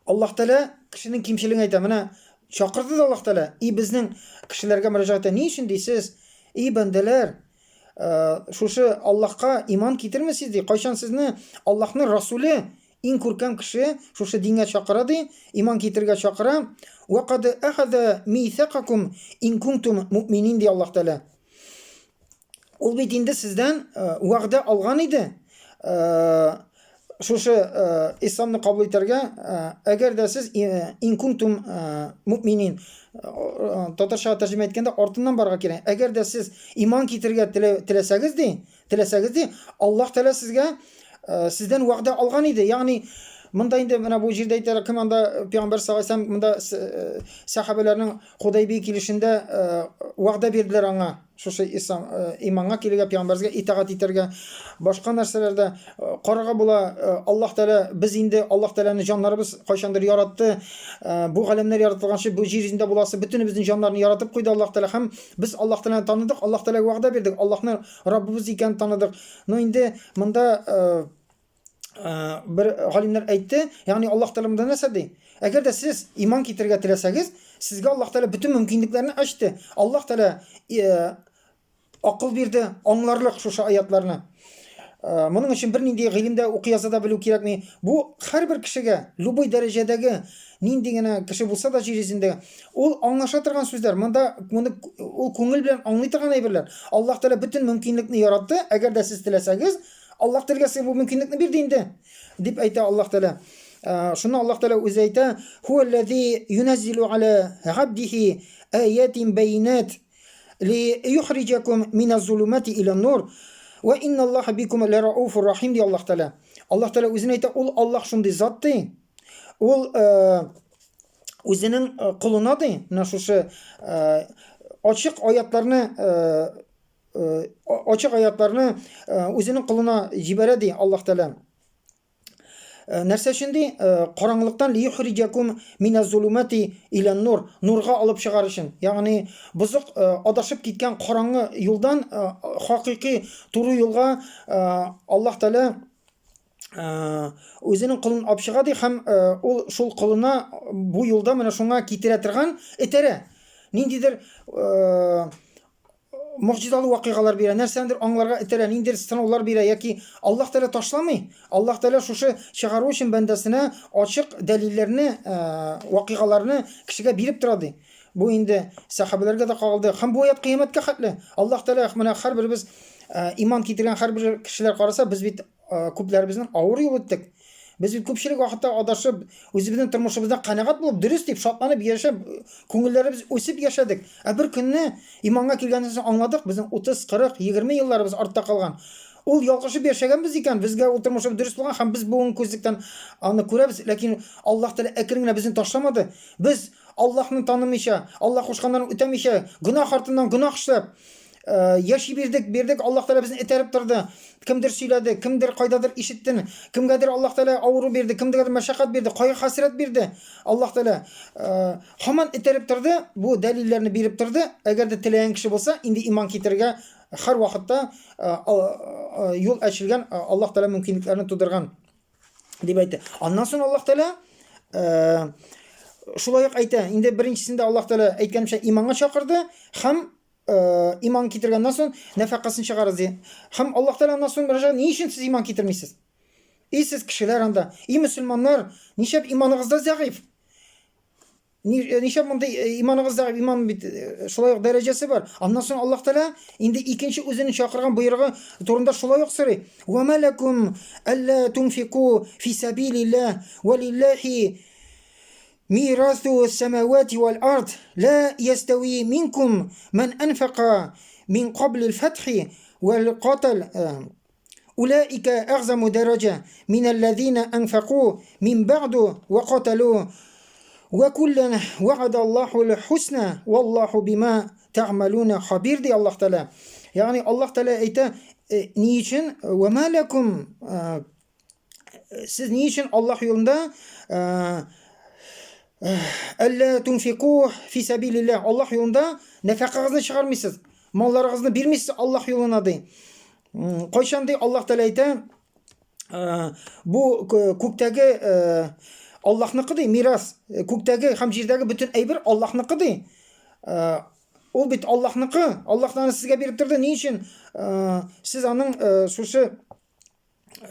Аллаһ Тәгалә кешенең кимчелеген әйтә. Менә чакырды да Аллаһ Тәгалә. И безнең кешеләргә мөрәҗәгать итә. Ни өчен дисез? И бәндәләр, шушы Аллаһка иман китермисез ди. Кайчан сезне Аллаһның Расуле, иң күркәм кеше, шушы дингә чакыра ди, иман китерергә чакыра. Ва кад ахаза мисакакум ин кунтум муъминин ди Аллаһ Тәгалә. Ул бит инде сездән вәгъдә алган иде. Шушы исламны кабул итәргә, әгәр дә сез ин кунтум муъминин татарчага тәрҗемә иткәндә артыннан барырга кирәк. Әгәр дә сез иман китерергә теләсәгез ди, теләсәгез ди, Аллаһ Тәгалә сезгә сездән вәгъдә алган иде. Ягъни монда инде менә бу җирдә әйтәләр, кем анда пәйгамбәр саллаллаһу алейһи вәсәлләм монда сәхабәләрнең Худайби килешендә вәгъдә бирделәр аңа, шушы ислам иманга килергә, пәйгамбәргә итагать итәргә, башка нәрсәләрдә карарга була. Аллаһ Тәгалә без инде Аллаһ Тәгаләне җаннарыбыз кайчандыр яратты. Бу галәмнәр яратылганчы бу җир йөзендә буласы бөтенебезнең җаннарын яратып куйды Аллаһ Тәгалә һәм без Аллаһ Тәгаләне таныдык, Аллаһ Тәгаләгә вәгъдә бирдек, Аллаһны Раббыбыз икәнен таныдык. Но инде монда бер галимнәр әйтте, ягъни Аллаһ Тәгалә монда нәрсә ди? Әгәр дә сез иман китерергә теләсәгез, сезгә Аллаһ Тәгалә бөтен мөмкинлекләрне ачты. Аллаһ Тәгалә э, акыл бирде, аңларлык шушы аятларны. Э, моның өчен бернинди гыйлем дә укый яза да белү кирәкми. Бу һәрбер кешегә, любой дәрәҗәдәге нинди генә кеше булса да җир йөзендә, ул аңлаша торган сүзләр. Монда моны ул күңел белән аңлый торган әйберләр. Аллаһ Тәгалә бөтен мөмкинлекне яратты. Әгәр дә сез теләсәгез, Аллаһ Тәгалә сезгә бу мөмкинлекне бирде инде, дип әйтә Аллаһ Тәгалә. Э, шуны Аллаһ Тәгалә үзе әйтә, Хуаллази юназзилу аля габдихи аятин байинат ли юхриҗакум миназ зулумати иля нур ва инналлаһа бикум ларауфур рахим ди Аллаһ Тәгалә. Аллаһ Тәгалә үзен әйтә, ул Аллаһ шундый зат ди. Ул э, үзенең э, колына ди, менә шушы ачык аятларны ачык аятларны үзенең колына җибәрә ди Аллаһ Тәгалә. Нәрсә өчен ди? Караңгылыктан лиюхриҗакум миназ-зулумати илән-нур, нурга алып чыгар өчен. Ягъни бозык адашып киткән караңгы юлдан хакыйкый туры юлга Аллаһ Тәгалә үзенең колын алып чыга ди һәм ул шул колына бу юлда менә шуңа китерә торган этәрә. Ниндидер могҗизалы вакыйгалар бирә, нәрсәндер аңларга этәрә, ниндидер сынаулар бирә яки Аллаһ Тәгалә ташламый. Аллаһ Тәгалә шушы чыгару өчен бәндәсенә ачык дәлилләрне, э, вакыйгаларны кешегә биреп тора ди. Бу инде сәхабәләргә дә кагылды. Һәм бу аят кыямәткә хәтле. Аллаһ Тәгалә менә һәрберебез э, иман китергән һәрбер кешеләр караса, без бит күпләребезнең авыр юл үттек. Без бит күпчелек вакытта адашып, үзебезнең тормышыбыздан канәгать булып, дөрес дип шатланып яшәп, күңелләребез үсеп яшәдек. Ә бер көнне иманга килгәннән соң аңладык, безнең 30, 40, 20 елларыбыз артта калган. Ул ялгышып яшәгәнбез икән, безгә ул тормышыбыз дөрес булган һәм без бүгенге күзлектән аны күрәбез, ләкин Аллаһ Тәгалә әкрен генә безне ташламады. Без Аллаһны танымыйча, Аллаһ кушканнарын үтәмичә, гөнаһ артыннан гөнаһ эшләп, Э, яши бирдек, бирдек, Аллаһ Тәгалә безне этәреп торды. Кемдер сөйләде, кемдер кайдадыр ишеттен, кемгәдер Аллаһ Тәгалә авыру бирде, кемгәдер мәшәкать бирде, кайгы-хәсрәт бирде. Аллаһ Тәгалә э, һаман этәреп торды, бу дәлилләрне биреп торды. Әгәр дә теләгән кеше булса, инде иман китерергә һәр вакытта э, юл ачылган, Аллаһ Тәгалә мөмкинлекләрне тудырган дип әйтте. Аннан соң Аллаһ Тәгалә шулай ук әйтә. Инде беренчесендә Аллаһ Тәгалә әйткәнчә иманга чакырды һәм Э, иман китергәннән соң нәфакасын чыгарыз ди. Һәм Аллаһ Тәгалә аннан соң мөрәҗәгать, ни өчен сез иман китермисез? И сез кешеләр анда, и мөселманнар, нишләп иманыгызда зәгыйф? Нишләп мондый иманыгызда иман бит шулай ук дәрәҗәсе бар. Аннан соң Аллаһ Тәгалә инде икенче үзенең чакырган боерыгы турында шулай ук сорый. Ва ма лакум алла тунфику фи сабилиллаһ ва лиллахи мирасу самавати вал ард ла ястави минкум ман анфака мин кабли аль-фатхи вал катал أولئك أعظم درجة من الذين أنفقوا من بعد وقتلوا وكلا وعد الله الحسنى والله بما تعملون خبير ди Аллаһ Тәгалә. Ягъни Аллаһ Тәгалә әйтә, ни өчен ва ма лакум сез ни өчен Аллаһ юлында әллә тунфику фи сабилиллаһ Аллаһ юлында нәфакагызны чыгармыйсыз, малларыгызны бирмисез Аллаһ юлына ди. Кайчан ди Аллаһ Тәгалә әйтә, бу күктәге Аллаһныкы ди, мирас, күктәге һәм җирдәге бөтен әйбер Аллаһныкы ди. Ул бит Аллаһныкы, Аллаһ аны сезгә биреп торды. Ни өчен сез аның шушы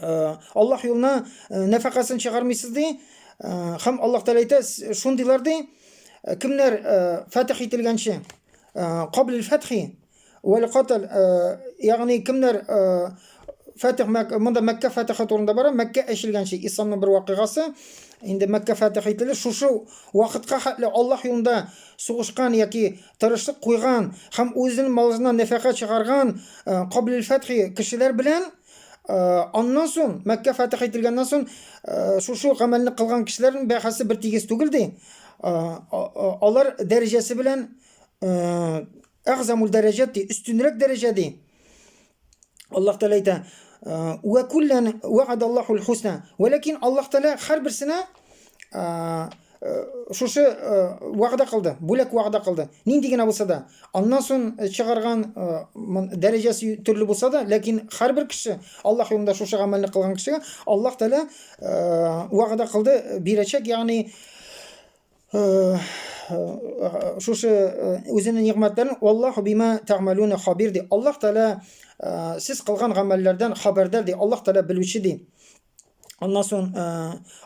Аллаһ юлына нәфакасын чыгармыйсыз ди? Һәм Аллаһ Тәгалә әйтә, шундыйлар ди, кемнәр фәтих ителгәнче, каблил фәтхи, Вәл катал, ягъни кемнәр фәтих монда Мәккә фәтихе турында бара, Мәккә әчелгәнче исламның бер вакыйгасы, инде Мәккә фәтих ителде, шушы вакытка хәтле Аллаһ юлында сугышкан яки тырышлык куйган һәм үзенең малына нәфәкә чыгарган каблил фәтхи кешеләр белән аннан соң Мәккә фәтих ителгәннән соң шушы гамәлне кылган кешеләрнең бәһасе бер тигез түгел ди. Алар дәрәҗәсе белән Әгъзамул дәрәҗәт ди, өстенрәк дәрәҗә ди. Аллаһ Тәгалә әйтә, "Вә күллән вәгадаллаһул хусна". Вәләкин Аллаһ Тәгалә һәрберсенә шушы вәгъдә кылды, бүләк вәгъдә кылды. Нинди генә булса да, аннан соң чыгарган дәрәҗәсе төрле булса да, ләкин һәрбер кеше Аллаһ юлында шушы гамәлне кылган кешегә Аллаһ Тәгалә вәгъдә кылды, бирәчәк, ягъни шушы үзенең нигъмәтләрен Аллаһу бима тәгъмәлүнә хабир ди. Аллаһ Тәгалә сез кылган гамәлләрдән хәбәрдар ди. Аллаһ Тәгалә белүче ди. Аннан соң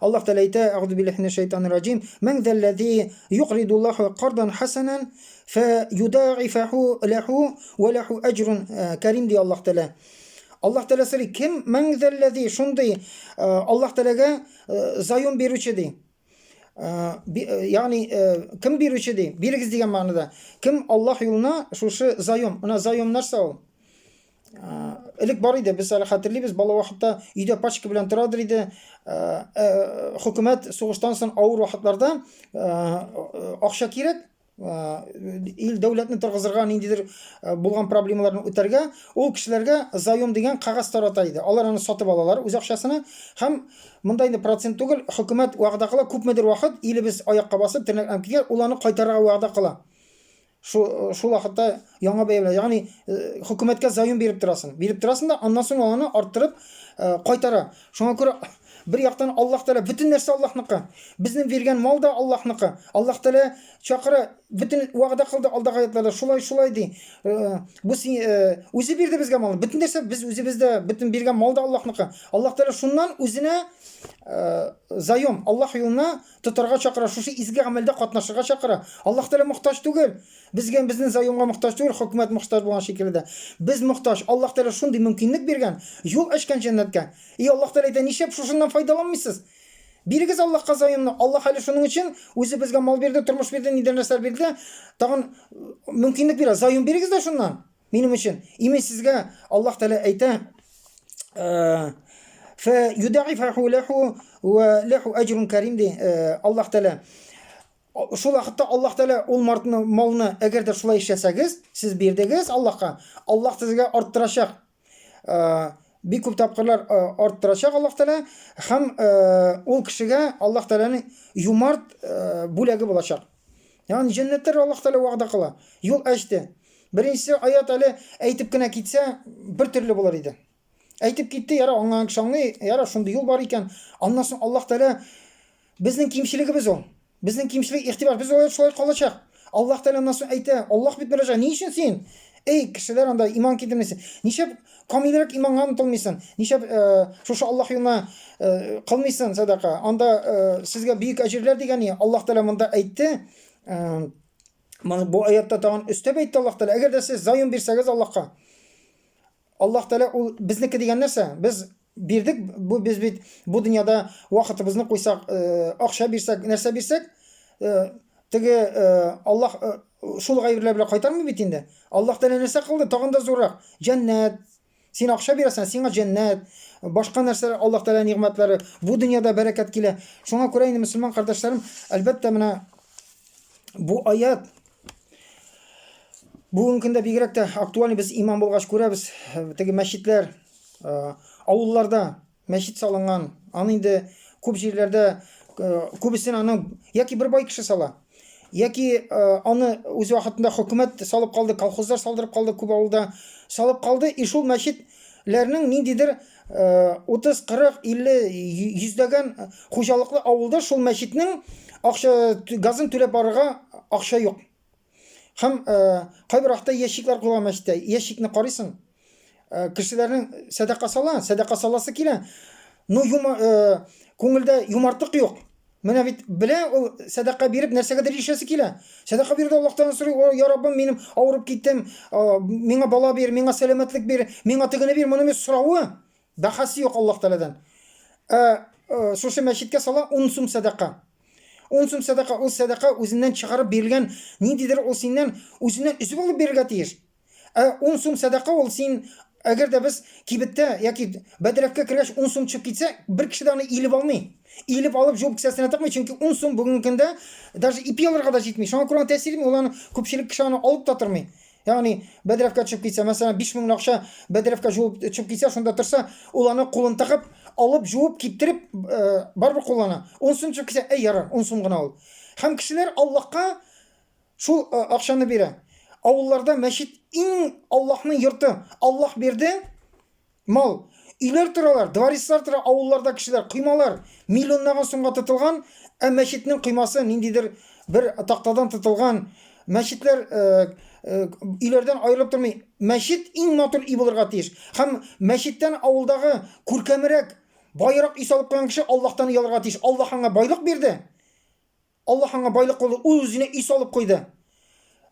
Аллаһ Тәгалә әйтә, Әгъузу биллаһи минәш шайтанир раҗим. Ман заллази юкридуллаһу кардан хасанан фа юдаифаху лаху ва лаху аҗрун карим ди Аллаһ Тәгалә. Аллаһ Тәгалә сорый, кем ман заллази шундый Аллаһ Тәгаләгә заем бирүче ди. Ягъни кем бирүче ди? Бирегез дигән мәгънәдә. Кем Аллаһ юлына шушы заем, менә заем нәрсә ул? Элек бар иде, без әле хәтерлибез, бала вакытта өйдә пачка белән торадыр иде. Хөкүмәт сугыштан соң авыр вакытларда акча кирәк, ил дәүләтне торгызырга ниндидер булган проблемаларны үтәргә ул кешеләргә заем дигән кәгазь тарата иде. Алар аны сатып алалар үз акчасына һәм монда инде процент түгел, хөкүмәт вәгъдә кыла, күпмедер вакыт илебез аякка басып тернәкләнеп китәр, ул аны кайтарырга вәгъдә кыла. Шул шул вакытта яңа бәя белән, ягъни хөкүмәткә заем биреп торасың. Биреп торасың да, аннан соң аны арттырып кайтара. Шуңа күрә бер яктан Аллаһ Тәгалә бөтен нәрсә Аллаһныкы. Безнең биргән мал да Аллаһныкы. Аллаһ Тәгалә чакыра, бөтен вәгъдә кылды алдагы аятларда, шулай шулай ди. Бу үзе бирде безгә малны. Бөтен нәрсә без үзебездә, бөтен биргән мал да Аллаһныкы. Аллаһ Тәгалә шуннан үзенә заем, Аллаһ юлына тотарга чакыра, шушы изге гамәлдә катнашырга чакыра. Аллаһ Тәгалә мохтаҗ түгел. Безгә безнең заемга мохтаҗ түгел, хөкүмәт мохтаҗ булган шикелле дә. Без мохтаҗ. Аллаһ Тәгалә шундый мөмкинлек биргән, юл ачкан җәннәткә. И Аллаһ Тәгалә әйтә, нишләп шушыннан файдаланмыйсыз? Бирегез Аллаһка заемны. Аллаһ әле шуның өчен үзе безгә мал бирде, тормыш бирде, нидер нәрсәләр бирде. Тагын мөмкинлек бирә. Заем бирегез дә шуннан. Минем өчен. И мин сезгә Аллаһ Тәгалә әйтә, фә юдаифаху лаху ва лаху аҗрун карим ди Аллаһ Тәгалә. Шул вакытта Аллаһ Тәгалә ул мартны, малны, әгәр дә шулай эшләсәгез, сез бирдегез Аллаһка, Аллаһ сезгә арттырачак. Бик күп тапкырлар арттырачак Аллаһ Тәгалә һәм ул кешегә Аллаһ Тәгаләнең юмарт бүләге булачак. Ягъни җәннәтләр Аллаһ Тәгалә вәгъдә кыла. Юл ачты. Беренче аят әле әйтеп кенә китсә, бер төрле булыр иде. Әйтеп китте, яра, аңлаган кеше аңлый, яра, шундый юл бар икән. Аннан соң Аллаһ Тәгалә безнең кимчелегебез ул. Безнең кимчелек игътибар, без алай шулай калачак. Аллаһ Тәгалә аннан соң әйтә, Аллаһ бит мөрәҗәгать, ни өчен син? Эй, кешеләр анда иман китермисең. Нишләп камилрәк иманга омтылмыйсың? Нишләп шушы Аллаһ юлына кылмыйсың сәдака? Анда сезгә бөек әҗерләр дигән ни? Аллаһ Тәгалә монда әйтте, моны бу аятта тагын өстәп әйтте Аллаһ Тәгалә. Әгәр дә сез заем бирсәгез Аллаһка, Аллаһ Тәгалә ул безнеке дигән нәрсә? Без бирдек, бу без бит бу дөньяда вакытыбызны куйсак, акча бирсәк, нәрсә бирсәк, теге Аллаһ шул гайберләр белән кайтармый бит инде. Аллаһ Тәгалә нәрсә кылды? Тагын да зуррак. Җәннәт. Син акча бирәсең, сиңа җәннәт, башка нәрсәләр, Аллаһ Тәгалә нигъмәтләре, бу дөньяда бәрәкәт килә. Шуңа күрә инде мөселман кардәшләрем, әлбәттә, менә бу аят Бүгенге көндә бигрәк тә актуальный без имам булгач күрәбез, теге мәчетләр, авылларда мәчет салынган, аны инде күп җирләрдә күбесен аның яки бер бай кеше сала, яки аны үз вакытында хөкүмәт салып калды, колхозлар салдырып калды күп авылда салып калды, и шул мәчетләрнең ниндидер 30, 40, 50, йөзләгән хуҗалыклы авылда шул мәчетнең акча газын түләп барырга акча юк. Һәм кайбер вакытта ящиклар куелган мәчеттә. Ящикны карыйсың, кешеләрнең сәдака сала, сәдака саласы килә. Но юма, күңелдә юмартлык юк. Менә бит белә ул сәдака биреп нәрсәгәдер ирешәсе килә. Сәдака бирде Аллаһтан сорый, "О, я Раббым, минем авырып киттем, миңа бала бир, миңа сәламәтлек бир, миңа тегене бир, моны бир" соравы бәхәсе юк Аллаһ Тәгаләдән. Ә шушы мәчеткә сала 10 сум сәдака. 10 сум сәдака, ул сәдака үзеннән чыгарып бирелгән, ниндидер ул синнән үзеннән өзеп алып бирергә тиеш. Ә 10 сум сәдака ул син әгәр дә без кибеттә яки бәдрәфкә кергәч 10 сум төшеп китсә, бер кеше дә аны иелеп алмый. Иелеп алып жуып кесәсенә тыкмый, чөнки 10 сум бүгенге көндә даже ипи алырга да җитми. Шуңа күрә тәэсир итми, ул аны күпчелек кеше аны алып та тормый. Ягъни бәдрәфкә төшеп китсә, мәсәлән, 5000 акча бәдрәфкә жуып төшеп китсә, шунда торса, ул аны кулын тыгып, алып, жуып, киптереп, барыбер куллана. 10 сум төшеп китсә, әй ярар, 10 сум гына ул. Һәм кешеләр Аллаһка Шул акчаны бирә. Авылларда мәчет иң Аллаһның йорты. Аллаһ бирде мал. Өйләр торалар, дворецлар тора, авылларда кешеләр, коймалар миллионлаган сумга тотылган, ә мәчетнең коймасы ниндидер бер тактадан тотылган. Мәчетләр өйләрдән аерылып тормый. Мәчет иң матур өй булырга тиеш. Һәм мәчеттән авылдагы күркәмрәк, баерак өй салып куйган кеше Аллаһтан оялырга тиеш. Аллаһ аңа байлык бирде. Аллаһ аңа байлык кылды, ул үзенә өй салып куйды.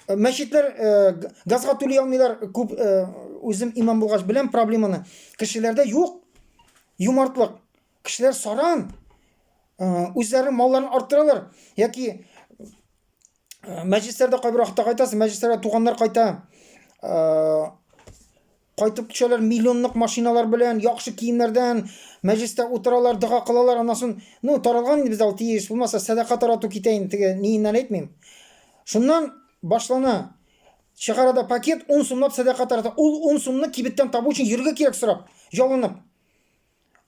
Мәчетләр газга түли алмыйлар, күп үзем имам булгач беләм проблеманы. Кешеләрдә юк юмартлык. Кешеләр саран, үзләренең малларын арттыралар яки мәҗлесләрдә кайбер вакытта кайтасың, мәҗлесләргә туганнар кайта. Кайтып төшәләр миллионлык машиналар белән, яхшы киемнәрдән, мәҗлестә утыралар, дога кылалар, аннан соң, ну, таралган инде бездә ул тиеш, булмаса сәдака тарату китә инде, теге ниеннән әйтмим. Шуннан башлана. Чыгара да пакет, 10 сумлап сәдака тарата. Ул 10 сумны кибеттән табу өчен йөрергә кирәк сорап, ялынып.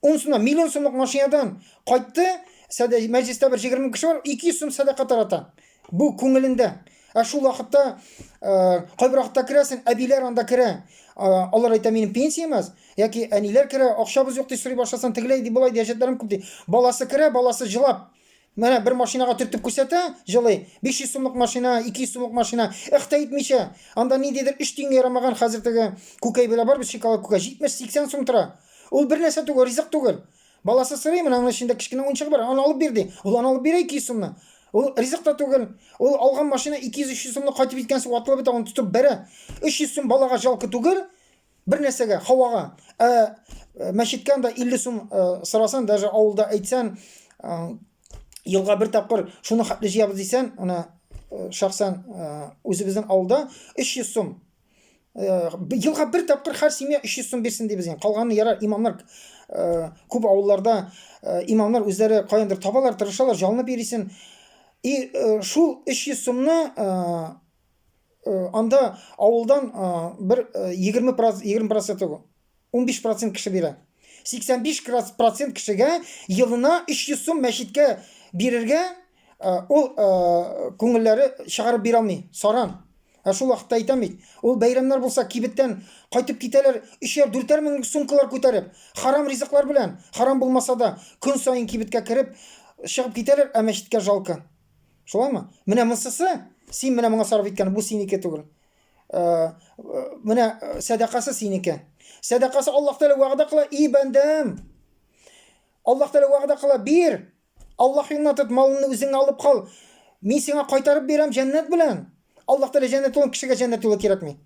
10 сумнан, миллион сумлык машинадан кайтты, сәдә, мәҗлестә бер 20 кеше бар, 200 сум сәдака тарата. Бу күңелендә. Ә шул вакытта, кайбер вакытта керәсең, әбиләр анда керә. Алар әйтә, минем пенсиям аз, яки әниләр керә, акчабыз юк дип сорый башласаң, тегеләй ди, болай ди, әҗәтләрем күп ди. Баласы керә, баласы җылап, менә бер машинага төртеп күрсәтә, җылый. 500 сумлык машина, 200 сумлык машина. Эх тә итмичә. Анда ниндидер 3 тиенгә ярамаган хәзер теге күкәй белән бар бит, шоколад күкәй 70-80 сум тора. Ул бер нәрсә түгел, ризык түгел. Баласы сорый, менә аның эчендә кечкенә уенчыгы бар, аны алып бир ди. Ул аны алып бирә 200 сумны. Ул ризык та түгел. Ул алган машина 200-300 сумны кайтып җиткәнче ватылып бетә, аны тотып бәрә. 300 сум балага жалко түгел, бер нәрсәгә, һавага. Ә мәчеткә анда 50 сум сорасан, даже авылда әйтсән, елга бер тапкыр шуны хәтле җыябыз дисән, ана шәхсән үзебезнең авылда 300 сум елга бер тапкыр һәр семья 300 сум бирсен дибез инде. Калганын ярар, имамнар күп авылларда имамнар үзләре каяндыр табалар, тырышалар, жалынып йөрисен. И шул 300 сумны анда авылдан бер 20 20% 15 процент кеше бирә. 85 процент кешегә елына 300 сум мәчеткә бирергә ул күңелләре чыгарып бирә алмый, саран. Ә шул вакытта әйтәм бит, ул бәйрәмнәр булса кибеттән кайтып китәләр, өчәр, дүртәр меңлек сумкалар күтәреп, харам ризыклар белән, харам булмаса да, көн саен кибеткә кереп, чыгып китәләр, ә мәчеткә жалко. Шулаймы? Менә монсысы, син менә моңа сарыф иткән, бу синеке түгел. Менә сәдакасы синеке. Сәдакасы Аллаһ Тәгалә вәгъдә кыла, и бәндәм. Аллаһ Тәгалә вәгъдә кыла, бир. Аллаһ юлына тот, малыңны үзеңә алып кал. Мин сиңа кайтарып бирәм җәннәт белән. Аллаһ Тәгалә җәннәт юлын кешегә җәннәт юлы кирәкми.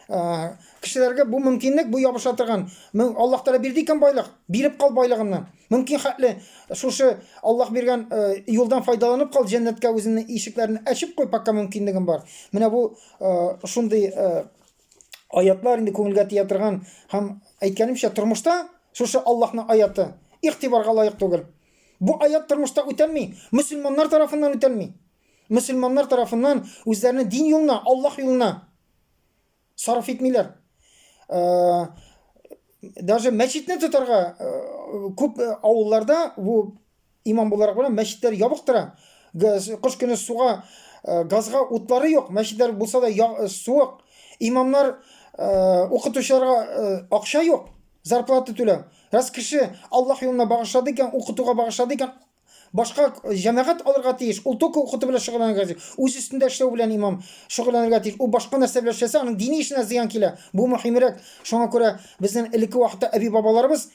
Кешеләргә бу мөмкинлек, бу ябыша торган. Аллаһ Тәгалә бирде икән байлык, биреп кал байлыгыңны. Мөмкин хәтле шушы Аллаһ биргән юлдан файдаланып кал, җәннәткә үзеңнең ишекләрен ачып куй, пока мөмкинлегең бар. Менә бу шундый аятлар инде күңелгә тия торган һәм әйткәнемчә тормышта шушы Аллаһның аяты игътибарга лаек түгел. Бу аят тормышта үтәлми, мөселманнар тарафыннан үтәлми. Мөселманнар тарафыннан үзләренең дин юлына, Аллаһ юлына сарыф итмиләр. Э, даже мәчетне тотарга э, күп э, авылларда бу имам буларак белән мәчетләр ябык тора. Кыш көне суга, газга утлары юк, мәчетләр булса да суык. Имамнар укытучыларга акча юк, зарплата түләү. Раз кеше Аллаһ юлына багышлады икән, укытуга багышлады икән, Башка җәмәгать алырга тиеш. Ул только укыту белән шөгыльләнергә тиеш. Үз өстендә эшләү белән имам шөгыльләнергә тиеш. Ул башка нәрсә белән эшләсә, аның дини эшенә зыян килә. Бу мөһимрәк. Шуңа күрә безнең элекке вакытта әби-бабаларыбыз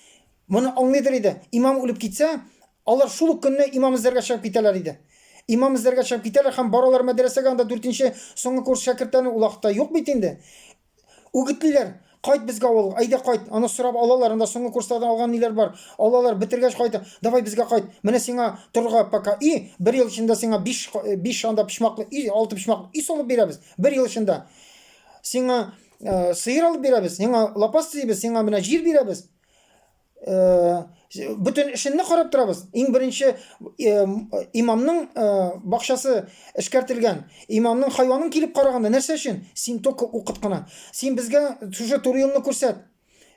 моны аңлыйдыр иде. Имам үлеп китсә, алар шул ук көнне имам эзләргә чыгып китәләр иде. Имам эзләргә чыгып китәләр һәм баралар мәдрәсәгә, анда дүртенче соңгы курс шәкертләрне ул вакытта юк бит инде. Үгетлиләр, кайт безгә авылга, әйдә кайт. Аны сорап алалар, анда соңгы курслардан алган ниләр бар. Алалар, бетергәч кайта. Давай безгә кайт. Менә сиңа торырга пока өй, бер ел эчендә сиңа 5 5 анда почмаклы өй, 6 почмаклы өй салып бирәбез. Бер ел эчендә. Сиңа э, сыер алып бирәбез, сиңа лапас төзибез, сиңа менә җир бирәбез. Э, бөтен эшеңне карап торабыз. Иң беренче э, имамның э, бакчасы эшкәртелгән. Имамның хайванын килеп караганда нәрсә өчен? Син только укыт кына. Син безгә шушы туры юлны күрсәт.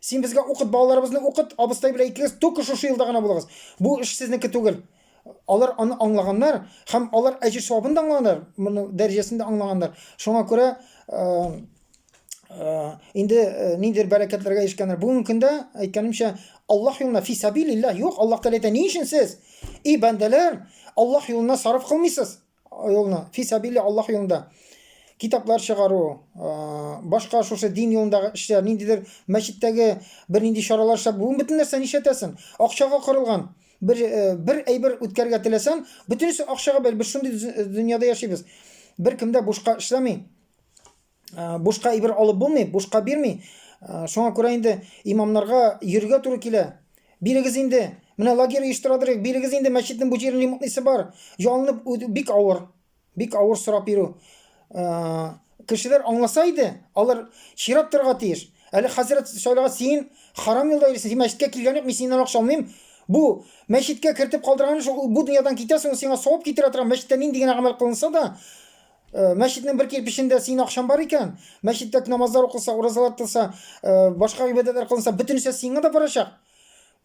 Син безгә укыт, балаларыбызны укыт, абыстай белән икегез только шушы юлда гына булыгыз. Бу эш сезнеке түгел. Алар аны аңлаганнар һәм алар әҗер савабын да аңлаганнар, моны дәрәҗәсен дә аңлаганнар. Шуңа күрә Э, инде э, ниндидер бәрәкәтләргә ирешкәннәр. Бүгенге көндә, әйткәнемчә, Аллаһ юлына фи сабилиллаһ юк. Аллаһ Тәгалә әйтә, ни өчен сез, и бәндәләр, Аллаһ юлына сарыф кылмыйсыз? Юлына, фи сабилиллаһ Аллаһ юлында китаплар чыгару, э, башка шушы дин юлындагы эшләр, ниндидер мәчеттәге бернинди чаралар эшләп, бүген бөтен нәрсә нишләтәсең? Акчага корылган. Бер бер әйбер үткәрергә теләсәң, бөтенесе акчага бәйле. Без шундый дөньяда яшибез. Беркем дә бушка эшләми. Э, бушка әйбер алып булмый, бушка бирми. Э, шуңа күрә инде имамнарга йөрергә туры килә. Бирегез инде. Менә лагерь оештырадыр, бирегез инде мәчетнең бу җирен ремонтлыйсы бар. Ялынып бик авыр. Бик авыр сорап йөрү. Э, кешеләр аңласа иде, алар чират торырга тиеш. Әле хәзрәт сайлага син харам юлда йөрисең, син мәчеткә килгән юк, мин синнән акча алмыйм. Бу мәчеткә кертеп калдырган өчен бу дөньядан китәсең, сиңа савап китерә торган мәчеттә нинди генә гамәл кылынса да, Э, мәчетнең бер кирпечендә синең акчаң бар икән, мәчеттә намазлар укылса, уразалар тотылса, э, башка гыйбадәтләр кылынса, бөтенесе сиңа да барачак.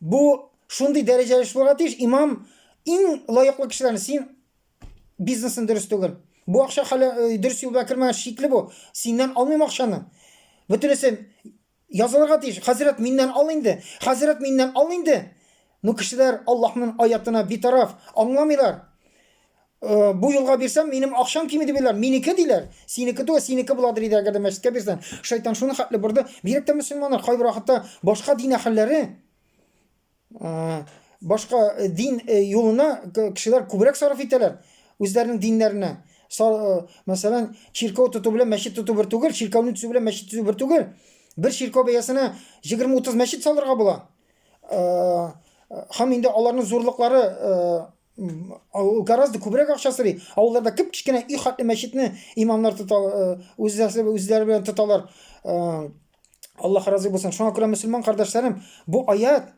Бу шундый дәрәҗәле эш булырга тиеш. Имам иң лаеклы кешеләрне син бизнесың дөрес түгел. Бу акча хәле э, дөрес юл белән кермәгән шикле бу. Синнән алмыйм акчаны. Бөтенесе Язылырга тиеш. Хәзрәт, миннән ал инде. Хәзрәт, миннән ал инде. Ну, кешеләр Аллаһның аятына битараф, аңламыйлар. Э, бу юлга бирсәм, минем акчам кими дип уйлар. Минеке диләр. Синеке түгел, синеке буладыр иде, әгәр дә мәчеткә бирсәң. Шайтан шуны хәтле борды. Бигрәк тә мөселманнар кайбер вакытта башка дин әһелләре Башка дин юлына кешеләр күбрәк сарыф итәләр үзләренең диннәренә. Мәсәлән, чиркәү тоту белән мәчет тоту бер түгел, чиркәүне төзү белән мәчет төзү бер түгел. Бер чиркәү бәясенә 20-30 мәчет салырга була. Һәм инде аларның зурлыклары гораздо күбрәк акча сорый. Авылларда кеп-кечкенә өй хәтле мәчетне имамнар тота, үзләре белән тоталар. Аллаһ разый булсын. Шуңа күрә мөселман кардәшләрем, бу аят,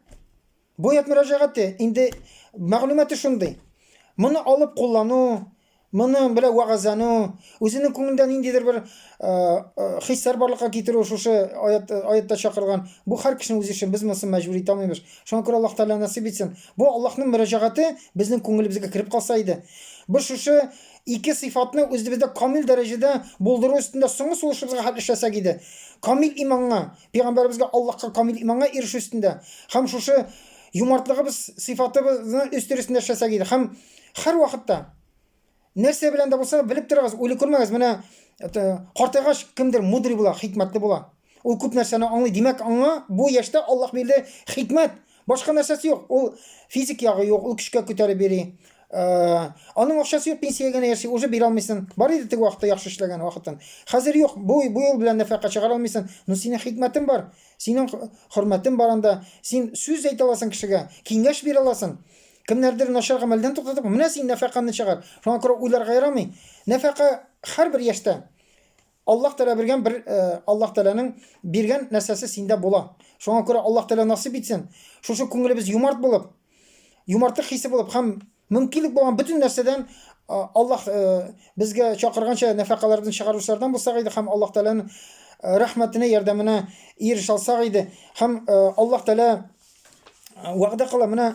бу аят мөрәҗәгате инде мәгълүматы шундый. Моны алып куллану, моны белә вәгазьләнү, үзенең күңелендә ниндидер бер э, э, хисләр барлыкка китерү шушы аят аятта чакырылган. Бу һәр кешенең үз эше, без монысын мәҗбүр итә алмыйбыз. Шуңа күрә Аллаһ Тәгалә насыйп итсен. Бу Аллаһның мөрәҗәгате безнең күңелебезгә кереп калса иде. Без шушы Ике сыйфатны үзебездә камил дәрәҗәдә булдыру өстендә соңгы сулышыбызга хәтле эшләсәк иде. Камил иманга, пәйгамбәребезгә, Аллаһка камил иманга ирешү өстендә һәм шушы юмартлыгыбыз сыйфатыбызны үстерү өстендә эшләсәк иде. Һәм һәрвакытта. Нәрсә белән дә булса белеп торыгыз, уйлый күрмәгез. Менә картайгач кемдер мудрый була, хикмәтле була. Ул күп нәрсәне аңлый. Димәк, аңа бу яшьтә Аллаһ бирде хикмәт. Башка нәрсәсе юк. Ул физик ягы юк, ул көчкә күтәреп йөри. Аның акчасы юк, пенсиягә генә яши, уже бирә алмыйсың. Бар иде теге вакытта яхшы эшләгән вакытын. Хәзер юк, бу бу юл белән нәфәкә чыгара алмыйсың. Но синең хикмәтең бар, синең хөрмәтең бар анда. Син сүз әйтә аласың кешегә, киңәш бирә аласың. Кемнәрдер начар гамәлдән туктатып, менә син нәфәкаңны чыгар. Шуңа күрә уйларга ярамый. Нәфәкә һәрбер яшьтә Аллаһ Тәгалә биргән бер э, Аллаһ Тәгаләнең биргән нәрсәсе синдә була. Шуңа күрә Аллаһ Тәгалә насыйп итсен. Шушы күңелебез юмарт булып, юмартлык хисе булып һәм мөмкинлек булган бөтен нәрсәдән э, Аллаһ э, безгә чакырганча нәфәкалардан чыгаручылардан булсак иде һәм Аллаһ Тәгаләнең рәхмәтенә, ярдәменә ирешә алсак иде. Һәм Аллаһ Тәгалә вәгъдә кыла. Менә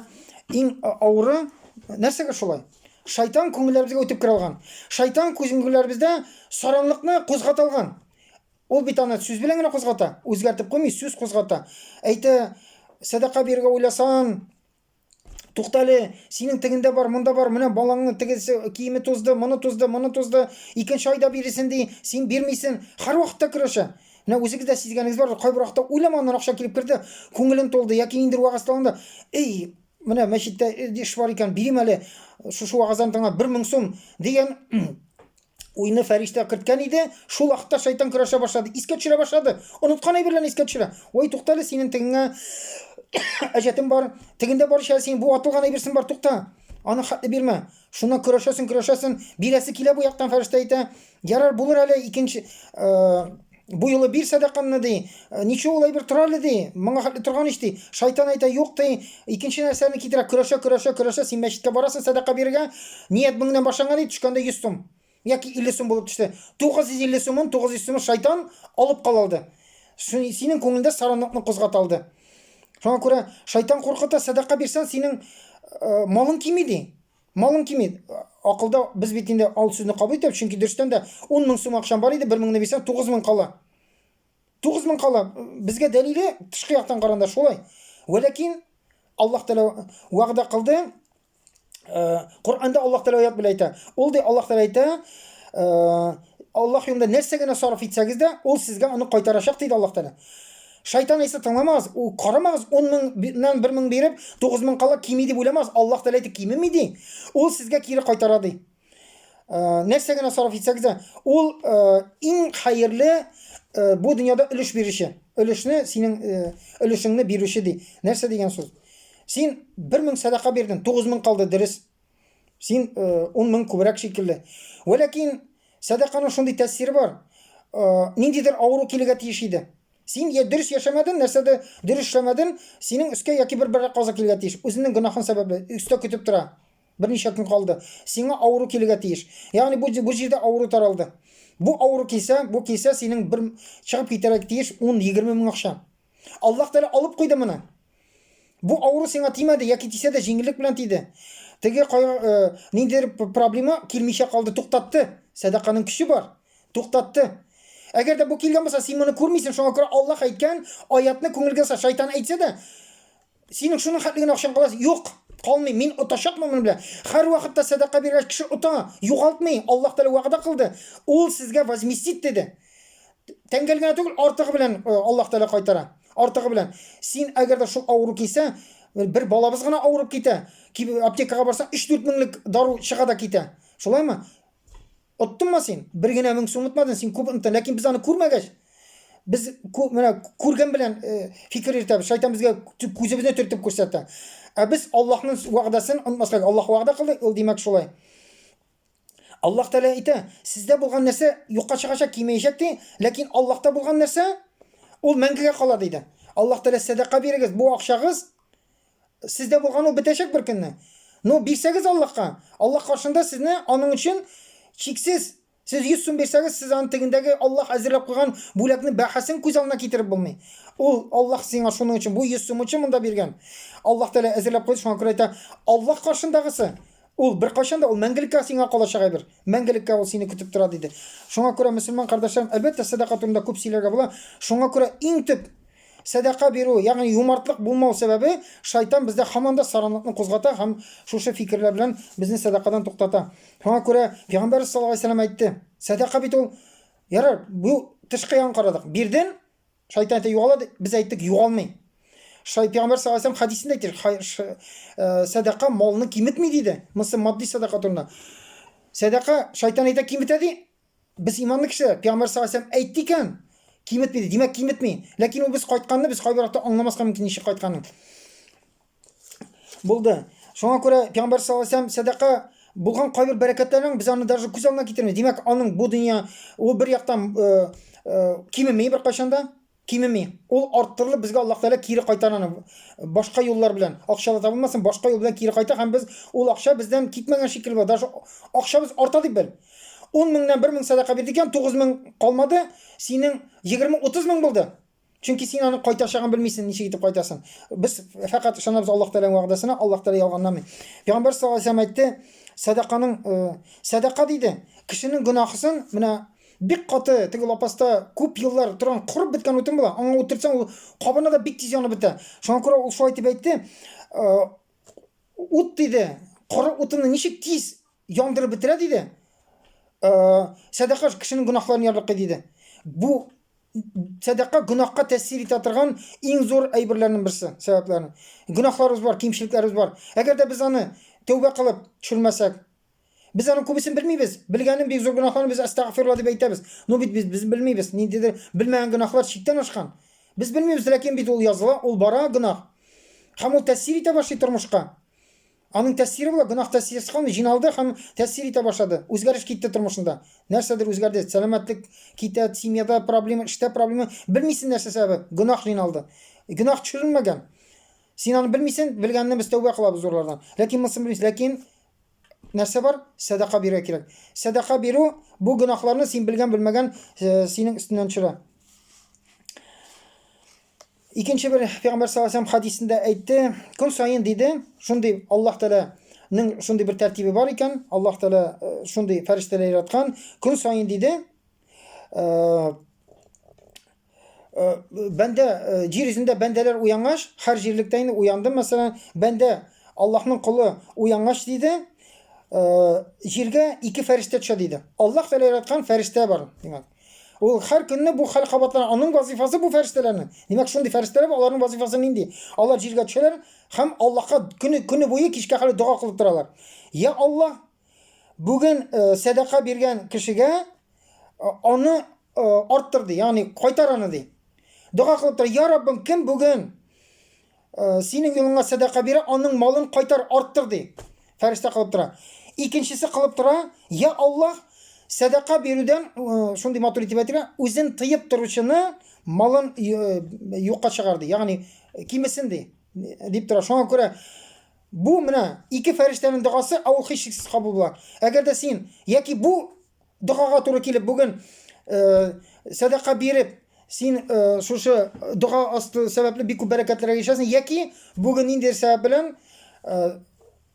иң авыры нәрсәгә шулай? Шайтан күңелләребезгә үтеп керә алган. Шайтан күңелләребездә саранлыкны кузгата алган. Ул бит аны сүз белән генә кузгата, үзгәртеп куймый, сүз кузгата. Әйтә, сәдака бирергә уйласаң, Туктале, синең тегендә бар, монда бар, менә балаңның тегесе киеме тузды, моны тузды, моны тузды, икенче айда бирерсен ди, син бирмисен. Һәрвакытта көрәшә. Менә үзегез дә сизгәнегез бар, кайбер вакытта уйламаганнан акча килеп керде, күңелем тулды, яки ниндидер вәгазь тыңланды. Эй, менә мәчеттә эш бар икән, бирим әле, шушы вәгазьне тыңлап, 1000 сум дигән уйны фәриштә керткән иде, шул вакытта шайтан көрәшә башлады, искә төшерә башлады. Оныткан әйберләрне искә төшерә. Ой, туктале, синең тегеңә әҗәтең бар, тегендә бар ич әле синең бу атылган әйберсең бар, тукта. Аны хәтле бирмә. Шуннан көрәшәсең, көрәшәсең, бирәсе килә бу яктан фәрештә әйтә. Ярар, булыр әле икенче бу юлы бир сәдакаңны ди. Ничего ул әйбер тора әле ди. Моңа хәтле торган ич ди. Шайтан әйтә, юк ди. Икенче нәрсәне китерә, көрәшә, көрәшә, көрәшә. Син мәчеткә барасың сәдака бирергә. Ният меңнән башланган ди, төшкәндә 100 сум. Яки 50 сум булып төште. 950 сумын, 900 сумын шайтан алып кала алды. Синең күңелдә саранлыкны кузгата алды. Шуңа күрә шайтан куркыта, сәдака бирсәң, синең малың кими ди. Малың кими. Акылда без бит инде ал сүзне кабул итәбез, чөнки дөрестән дә 10 мең сум акчам бар иде, 1 меңне бирсәң 9 мең кала. 9 мең кала. Безгә дәлиле тышкы яктан караганда шулай. Вәләкин Аллаһ Тәгалә вәгъдә кылды. Коръәндә Аллаһ Тәгалә аят белән әйтә. Ул ди Аллаһ Тәгалә әйтә, Аллаһ юлында нәрсә генә сарыф итсәгез дә, ул сезгә аны кайтарачак диде Аллаһ Тәгалә. Шайтан әйтсә тыңламагыз, ул карамагыз 10 меңнән 1 мең биреп, 9 мең кала кими дип уйламагыз. Аллаһ Тәгалә әйтте, кимеми ди. Ул сезгә кире кайтара ди. Нәрсә генә сарыф итсәгез дә, ул иң хәерле бу дөньяда өлеш бирүче. Өлешне синең өлешеңне бирүче ди. Нәрсә дигән сүз? Син 1 мең сәдака бирдең, 9 мең калды, дөрес. Син 10 мең күбрәк шикелле. Вәләкин сәдаканың шундый тәэсире бар. Ниндидер авыру килергә тиеш иде. Син я дөрес яшәмәдең, нәрсәдә дөрес эшләмәдең, синең өскә яки бер бер каза килергә тиеш. Үзеңнең гөнаһың сәбәпле өстә көтеп тора. Берничә көн калды. Сиңа авыру килергә тиеш. Ягъни бу бу җирдә авыру таралды. Бу авыру килсә, бу килсә синең бер чыгып китәргә тиеш 10-20 мең акча. Аллаһ Тәгалә алып куйды моны. Бу авыру сиңа тимәде яки тисә дә җиңеллек белән тиде. Теге кайгы э, ниндидер проблема килмичә калды, туктатты. Сәдаканың көче бар. Туктатты. Әгәр дә бу килгән булса, син моны күрмисең, шуңа күрә Аллаһ әйткән аятны күңелгә са, шайтан әйтсә дә, синең шуның хәтле генә акчаң кала, юк, калмый, мин отачакмын моны белән. Һәр вакытта сәдака биргәч кеше ота, югалтмый. Аллаһ Тәгалә вәгъдә кылды. Ул сезгә возместит диде. Тәңгәл генә түгел, артыгы белән э, Аллаһ Тәгалә кайтара. Артыгы белән. Син әгәр дә шул авыру килсә, бер балабыз гына авырып китә. Аптекага барсаң, 3-4 меңлек дару чыга да китә. Шулаймы? Оттыңмы син? Бер генә мең сум отмадың, син күп оттың. Ләкин без аны күрмәгәч, без менә күргән белән э, фикер йөртәбез. Шайтан безгә күзебезне төртеп күрсәтә. Ә без Аллаһның вәгъдәсен онытмаска. Аллаһ вәгъдә кылды, ул димәк шулай. Аллаһ Тәгалә әйтә, сездә булган нәрсә юкка чыгачак, кимеячәк ди, ләкин Аллаһта булган нәрсә ул мәңгегә кала диде. Аллаһ Тәгалә сәдака бирегез, бу акчагыз сездә булган ул бетәчәк бер көнне. Но бирсәгез Аллаһка, Аллаһ каршында сезне аның өчен чиксез. Сез 100 сум бирсәгез, сез аның тегендәге Аллаһ әзерләп куйган бүләкнең бәһасен күз алдына китереп булмый. Ул Аллаһ сиңа шуның өчен бу 100 сум өчен монда биргән. Аллаһ Тәгалә әзерләп куйды, шуңа күрә әйтә, Аллаһ каршындагысы Ул беркайчан да ул мәңгелеккә сиңа калачак әйбер. Мәңгелеккә ул сине көтеп тора, диде. Шуңа күрә мөселман кардәшләрем, әлбәттә, сәдака турында күп сөйләргә була. Шуңа күрә иң төп сәдака бирү, ягъни юмартлык булмау сәбәбе, шайтан бездә һаман да саранлыкны кузгата һәм шушы фикерләр белән безне сәдакадан туктата. Шуңа күрә Пәйгамбәр саллаллаһу алейһи вәсәлләм әйтте, сәдака бит ул, ярар, бу тышкы ягын карадык. Бирден, шайтан әйтә, югала, без әйттек, югалмый. Шай Пәйгамбәр саллаллаһу алейһи вәсәлләм хәдисендә әйтте, сәдака малны киметми диде. Монысы матди сәдака турында. Сәдака шайтан әйтә киметә ди. Без иманлы кешеләр, Пәйгамбәр саллаллаһу алейһи вәсәлләм әйтте икән, киметми ди. Димәк, киметми. Ләкин ул без кайтканны без кайбер вакытта аңламаска мөмкин ничек кайтканын. Булды. Шуңа күрә Пәйгамбәр саллаллаһу алейһи вәсәлләм сәдака булган кайбер бәрәкәтләрнең без аны даже күз алдына китермибез. Димәк, аның бу дөнья ул бер яктан э, э, кимеми беркайчан да, кимеми. Ул арттырылып безгә Аллаһ Тәгалә кире кайтара аны башка юллар белән. Акчалата булмасын, башка юл белән кире кайта һәм без ул акча бездән китмәгән шикелле була. Даже акчабыз арта дип бел. 10 меңнән 1 мең сәдака бирде икән, 9 мең калмады, синең 20-30 мең булды. Чөнки син аның кайтачагын белмисең, ничек итеп кайтасың. Без фәкать ышанабыз Аллаһ Тәгаләнең вәгъдәсенә, Аллаһ Тәгалә ялганламый. Пәйгамбәр саллаллаһу алейһи вәсәлләм әйтте, сәдаканың э, сәдака диде, кешенең гөнаһысын менә бик каты теге лапаста күп еллар торган корып беткән утын була. Аңа утыртсаң ул кабына да бик тиз янып бетә. Шуңа күрә ул шулай дип әйтте, э, ут диде, коры утынны ничек тиз яндырып бетерә диде. Э, сәдака кешенең гөнаһларын ярлыкый диде. Бу сәдака гөнаһка тәэсир итә торган иң зур әйберләрнең берсе, сәбәпләрнең. Гөнаһларыбыз бар, кимчелекләребез бар. Әгәр дә без аны тәүбә кылып төшермәсәк, без аның күбесен белмибез. Белгәнен бик зур гөнаһларны без әстәгъфирулла дип әйтәбез. Но бит без, без белмибез. Ниндидер белмәгән гөнаһлар чиктән ашкан. Без белмибез, ләкин бит ул языла, ул бара гөнаһ. Һәм ул тәэсир итә башлый тормышка. Аның тәэсире була, гөнаһ тәэсирсез калмый, җыйналды һәм тәэсир итә башлады. Үзгәреш китте тормышында. Нәрсәдер үзгәрде, сәламәтлек китә, семьяда проблема, эштә проблема. Белмисең нәрсә сәбәбе, гөнаһ җыйналды. Гөнаһ төшерелмәгән. Син аны белмисең, белгәнне без тәүбә кылабыз зурлардан. Ләкин монысын белмисең. Ләкин нәрсә бар? Сәдака бирергә кирәк. Сәдака бирү бу гөнаһларны син белгән, белмәгән э, синең өстеннән төшерә. Икенче бер Пәйгамбәр саллаллаһу алейһи хадисендә әйтте, көн саен диде, шундый Аллаһ Тәгаләнең шундый бер тәртибе бар икән, Аллаһ Тәгалә э, шундый фәрештәләр яраткан, көн саен диде, э, э, бәндә җир йөзендә бәндәләр уянгач, һәр җирлектә инде уянды, мәсәлән, бәндә Аллаһның колы уянгач диде, җиргә ике фәрештә төшә диде. Аллаһ Тәгалә яраткан фәрештә бар, димәк. Ул һәр көнне бу хәл кабатлана. Аның вазифасы бу фәрештәләрнең. Димәк, шундый фәрештәләр бар, аларның вазифасы нинди? Алар җиргә төшәләр һәм Аллаһка көне көне буе кичкә хәле дога кылып торалар. Я Аллаһ, бүген э, сәдака биргән кешегә э, аны э, арттыр ди, ягъни кайтар аны ди. Дога кылып тора, я Раббым, кем бүген синең юлыңа сәдака бирә, аның малын кайтар, арттыр ди. Фәрештә кылып тора. Икенчесе кылып тора, я Аллаһ, сәдака бирүдән шундый матур итеп әйтелә, үзен тыеп торучыны малын юкка чыгар ди. Ягъни кимесен ди дип тора. Шуңа күрә бу менә ике фәрештәнең догасы, ә ул һичшиксез кабул була. Әгәр дә син яки бу догага туры килеп бүген э, сәдака биреп, син э, шушы дога асты сәбәпле бик күп бәрәкәтләргә ирешәсең, яки бүген ниндидер сәбәп белән э,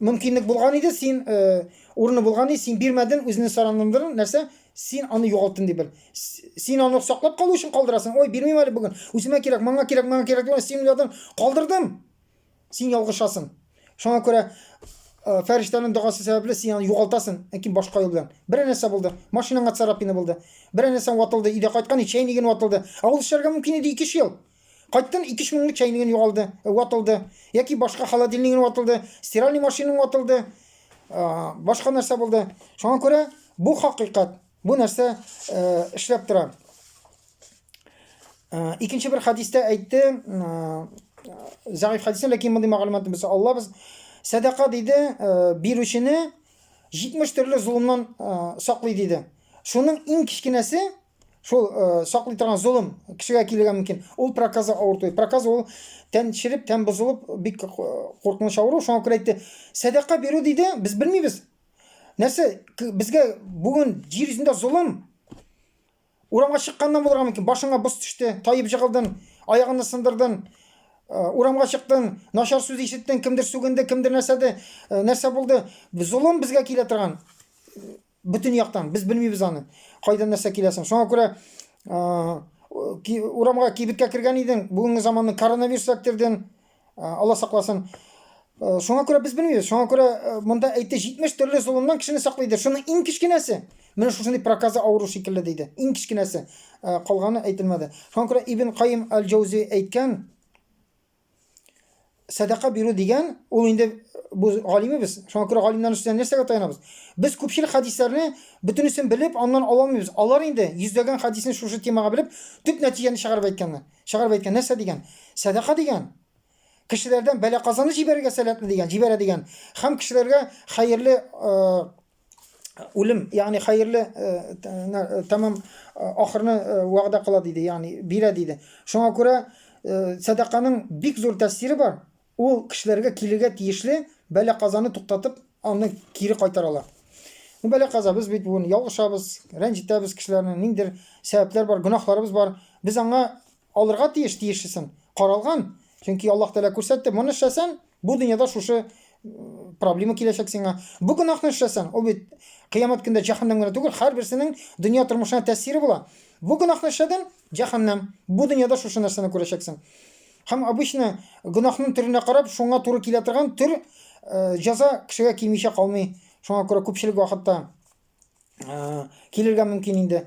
мөмкинлек булган иде, син э, урыны булган иде, син бирмәдең, үзеңне саранландырдың, нәрсә? Син аны югалттың дип бел. Син аны саклап калу өчен калдырасың. Ой, бирмим әле бүген. Үземә кирәк, моңа кирәк, моңа кирәк дип, син уйладың, калдырдым. Син ялгышасың. Шуңа күрә э, фәрештәнең догасы сәбәпле син аны югалтасың, ләкин башка юл белән. Берәр нәрсә булды, машинаңа царапина булды, берәр нәрсәң ватылды, өйдә кайткан, чәйнеген ватылды. Ә ул эшләргә мөмкин иде 2-3 ел. Кайттың, 2-3 меңлек чәйнеген югалды, э, ватылды. Яки башка холодильнигың ватылды, стиральный машинаң ватылды, э, башка нәрсә булды. Шуңа күрә бу хакыйкать, бу нәрсә эшләп тора. Икенче бер хадистә әйтте, зәгыйфь хадис, ләкин мондый мәгълүматны без алабыз. Сәдака диде, бирүчене 70 төрле золымнан саклый диде. Шуның иң кечкенәсе, шул саклый торган золым кешегә килергә мөмкин. Ул проказа авырту. Проказа ул тән череп, тән бозылып, бик куркыныч авыру. Шуңа күрә әйтте, сәдака бирү диде, без белмибез. Нәрсә, безгә бүген җир йөзендә золым. Урамга чыкканнан булырга мөмкин. Башыңа боз төште, таеп жыгылдың, аягыңны сындырдың. Э, урамга чыктың, начар сүз ишеттең, кемдер сүгенде, кемдер нәрсәде, э, нәрсә булды. Золым безгә килә торган э, бөтен яктан. Без белмибез аны. Кайдан нәрсә киләсен. Шуңа күрә Урамга кибеткә кергән идең, бүгенге заманның коронавирус эләктердең. Алла сакласын. Шуңа күрә без белмибез. Шуңа күрә монда әйтте 70 төрле золымнан кешене саклый диде. Шуның иң кечкенәсе менә шушындый проказа авыру шикелле диде. Иң кечкенәсе. Калганы әйтелмәде. Шуңа күрә Ибн Каим әл-Җәүзи әйткән, сәдака бирү дигән, ул инде бу галимебез. Шуңа күрә галимнәрнең сүзенә нәрсәгә таянабыз? Без күпчелек хәдисләрне бөтенесен белеп, аннан ала алмыйбыз. Алар инде йөзләгән хәдисне шушы темага белеп, төп нәтиҗәне чыгарып әйткәннәр. Чыгарып әйткән нәрсә дигән? Сәдака дигән. Кешеләрдән бәла-казаны җибәрергә сәләтле дигән, җибәрә дигән. Һәм кешеләргә хәерле үлем, ягъни хәерле тәмам ахырны вәгъдә кыла диде, ягъни бирә диде. Шуңа күрә сәдаканың бик зур тәэсире бар. Ул кешеләргә килергә тиешле бәла-казаны туктатып, аны кире кайтара ала. Бу бәла-каза без бит бүген ялгышабыз, рәнҗетәбез кешеләрне, ниндидер сәбәпләр бар, гөнаһларыбыз бар. Без аңа алырга тиеш тиешлесен. Каралган. Чөнки Аллаһ Тәгалә күрсәтте, моны эшләсәң, бу дөньяда шушы проблема киләчәк сиңа. Бу гөнаһны эшләсәң, ул бит кыямәт көндә җәһәннәм генә түгел, һәрберсенең дөнья тормышына тәэсире була. Бу гөнаһны эшләдең, җәһәннәм. Бу дөньяда шушы нәрсәне күрәчәксең. Һәм обычно гөнаһның төренә карап, шуңа туры килә торган төр җәза кешегә килмичә калмый. Шуңа күрә күпчелек вакытта килергә мөмкин инде.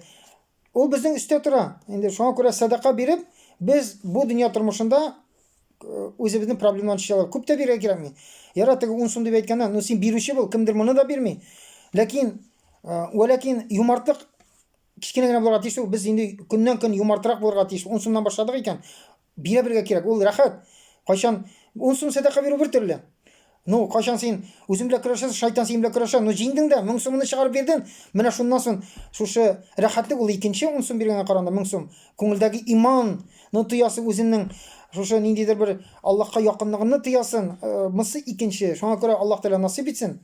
Ул безнең өстә тора. Инде шуңа күрә сәдака биреп, без бу дөнья тормышында э, үзебезнең проблемаларны чишә алабыз. Күп тә бирергә кирәкми. Яра теге 10 сум дип әйткәндә, ну син бирүче бул, кемдер моны да бирми. Ләкин э, вәләкин юмартлык кечкенә генә булырга тиеш түгел. Без инде көннән-көн юмартрак булырга тиеш. 10 сумнан башладык икән, Бирә белергә кирәк. Ул рәхәт. Кайчан 10 сум сәдака бирү бер төрле. Ну, кайчан син үзең белән көрәшәсең, шайтан синең белән көрәшә. Ну, җиңдең дә, 1000 сумны чыгарып бирдең. Менә шуннан соң шушы рәхәтлек ул икенче 10 сум биргәнгә караганда 1000 сум. Күңелдәге иман ну тоясың үзеңнең шушы ниндидер бер Аллаһка якынлыгыңны тоясың. Э, монысы икенче. Шуңа күрә Аллаһ Тәгалә насыйп итсен.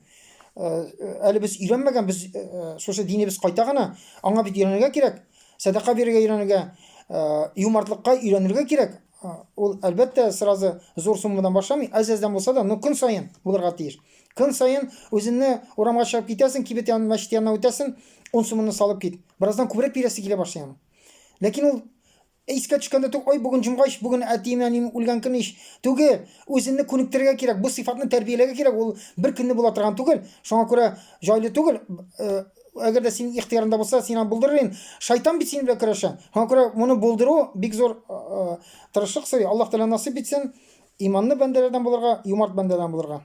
Э, әле без өйрәнмәгән, без э, шушы динебез кайта гына. Аңа бит өйрәнергә кирәк. Сәдака бирергә өйрәнергә, юмартлыкка өйрәнергә кирәк. Ул, әлбәттә, сразу зур суммадан башламый, әз-әздән булса да, но көн саен булырга тиеш. Көн саен үзеңне урамга чыгып китәсең, кибет янына, мәчет янына үтәсең, 10 сумыңны салып кит. Бераздан күбрәк бирәсе килә башлый аның. Ләкин ул искә төшкәндә түгел, ой, бүген җомга ич, бүген әтием, әнием үлгән көн ич. Түгел, үзеңне күнектерергә кирәк, бу сыйфатны тәрбияләргә кирәк, ул бер көнне була торган түгел. Шуңа күрә җайлы түгел. Әгәр дә синең ихтыярыңда булса, син аны булдырыр идең. Шайтан бит синең белән көрәшә. Шуңа күрә моны булдыру бик зур тырышлык сорый. Аллаһ Тәгалә насыйп итсен, иманлы бәндәләрдән булырга, юмарт бәндәләрдән булырга.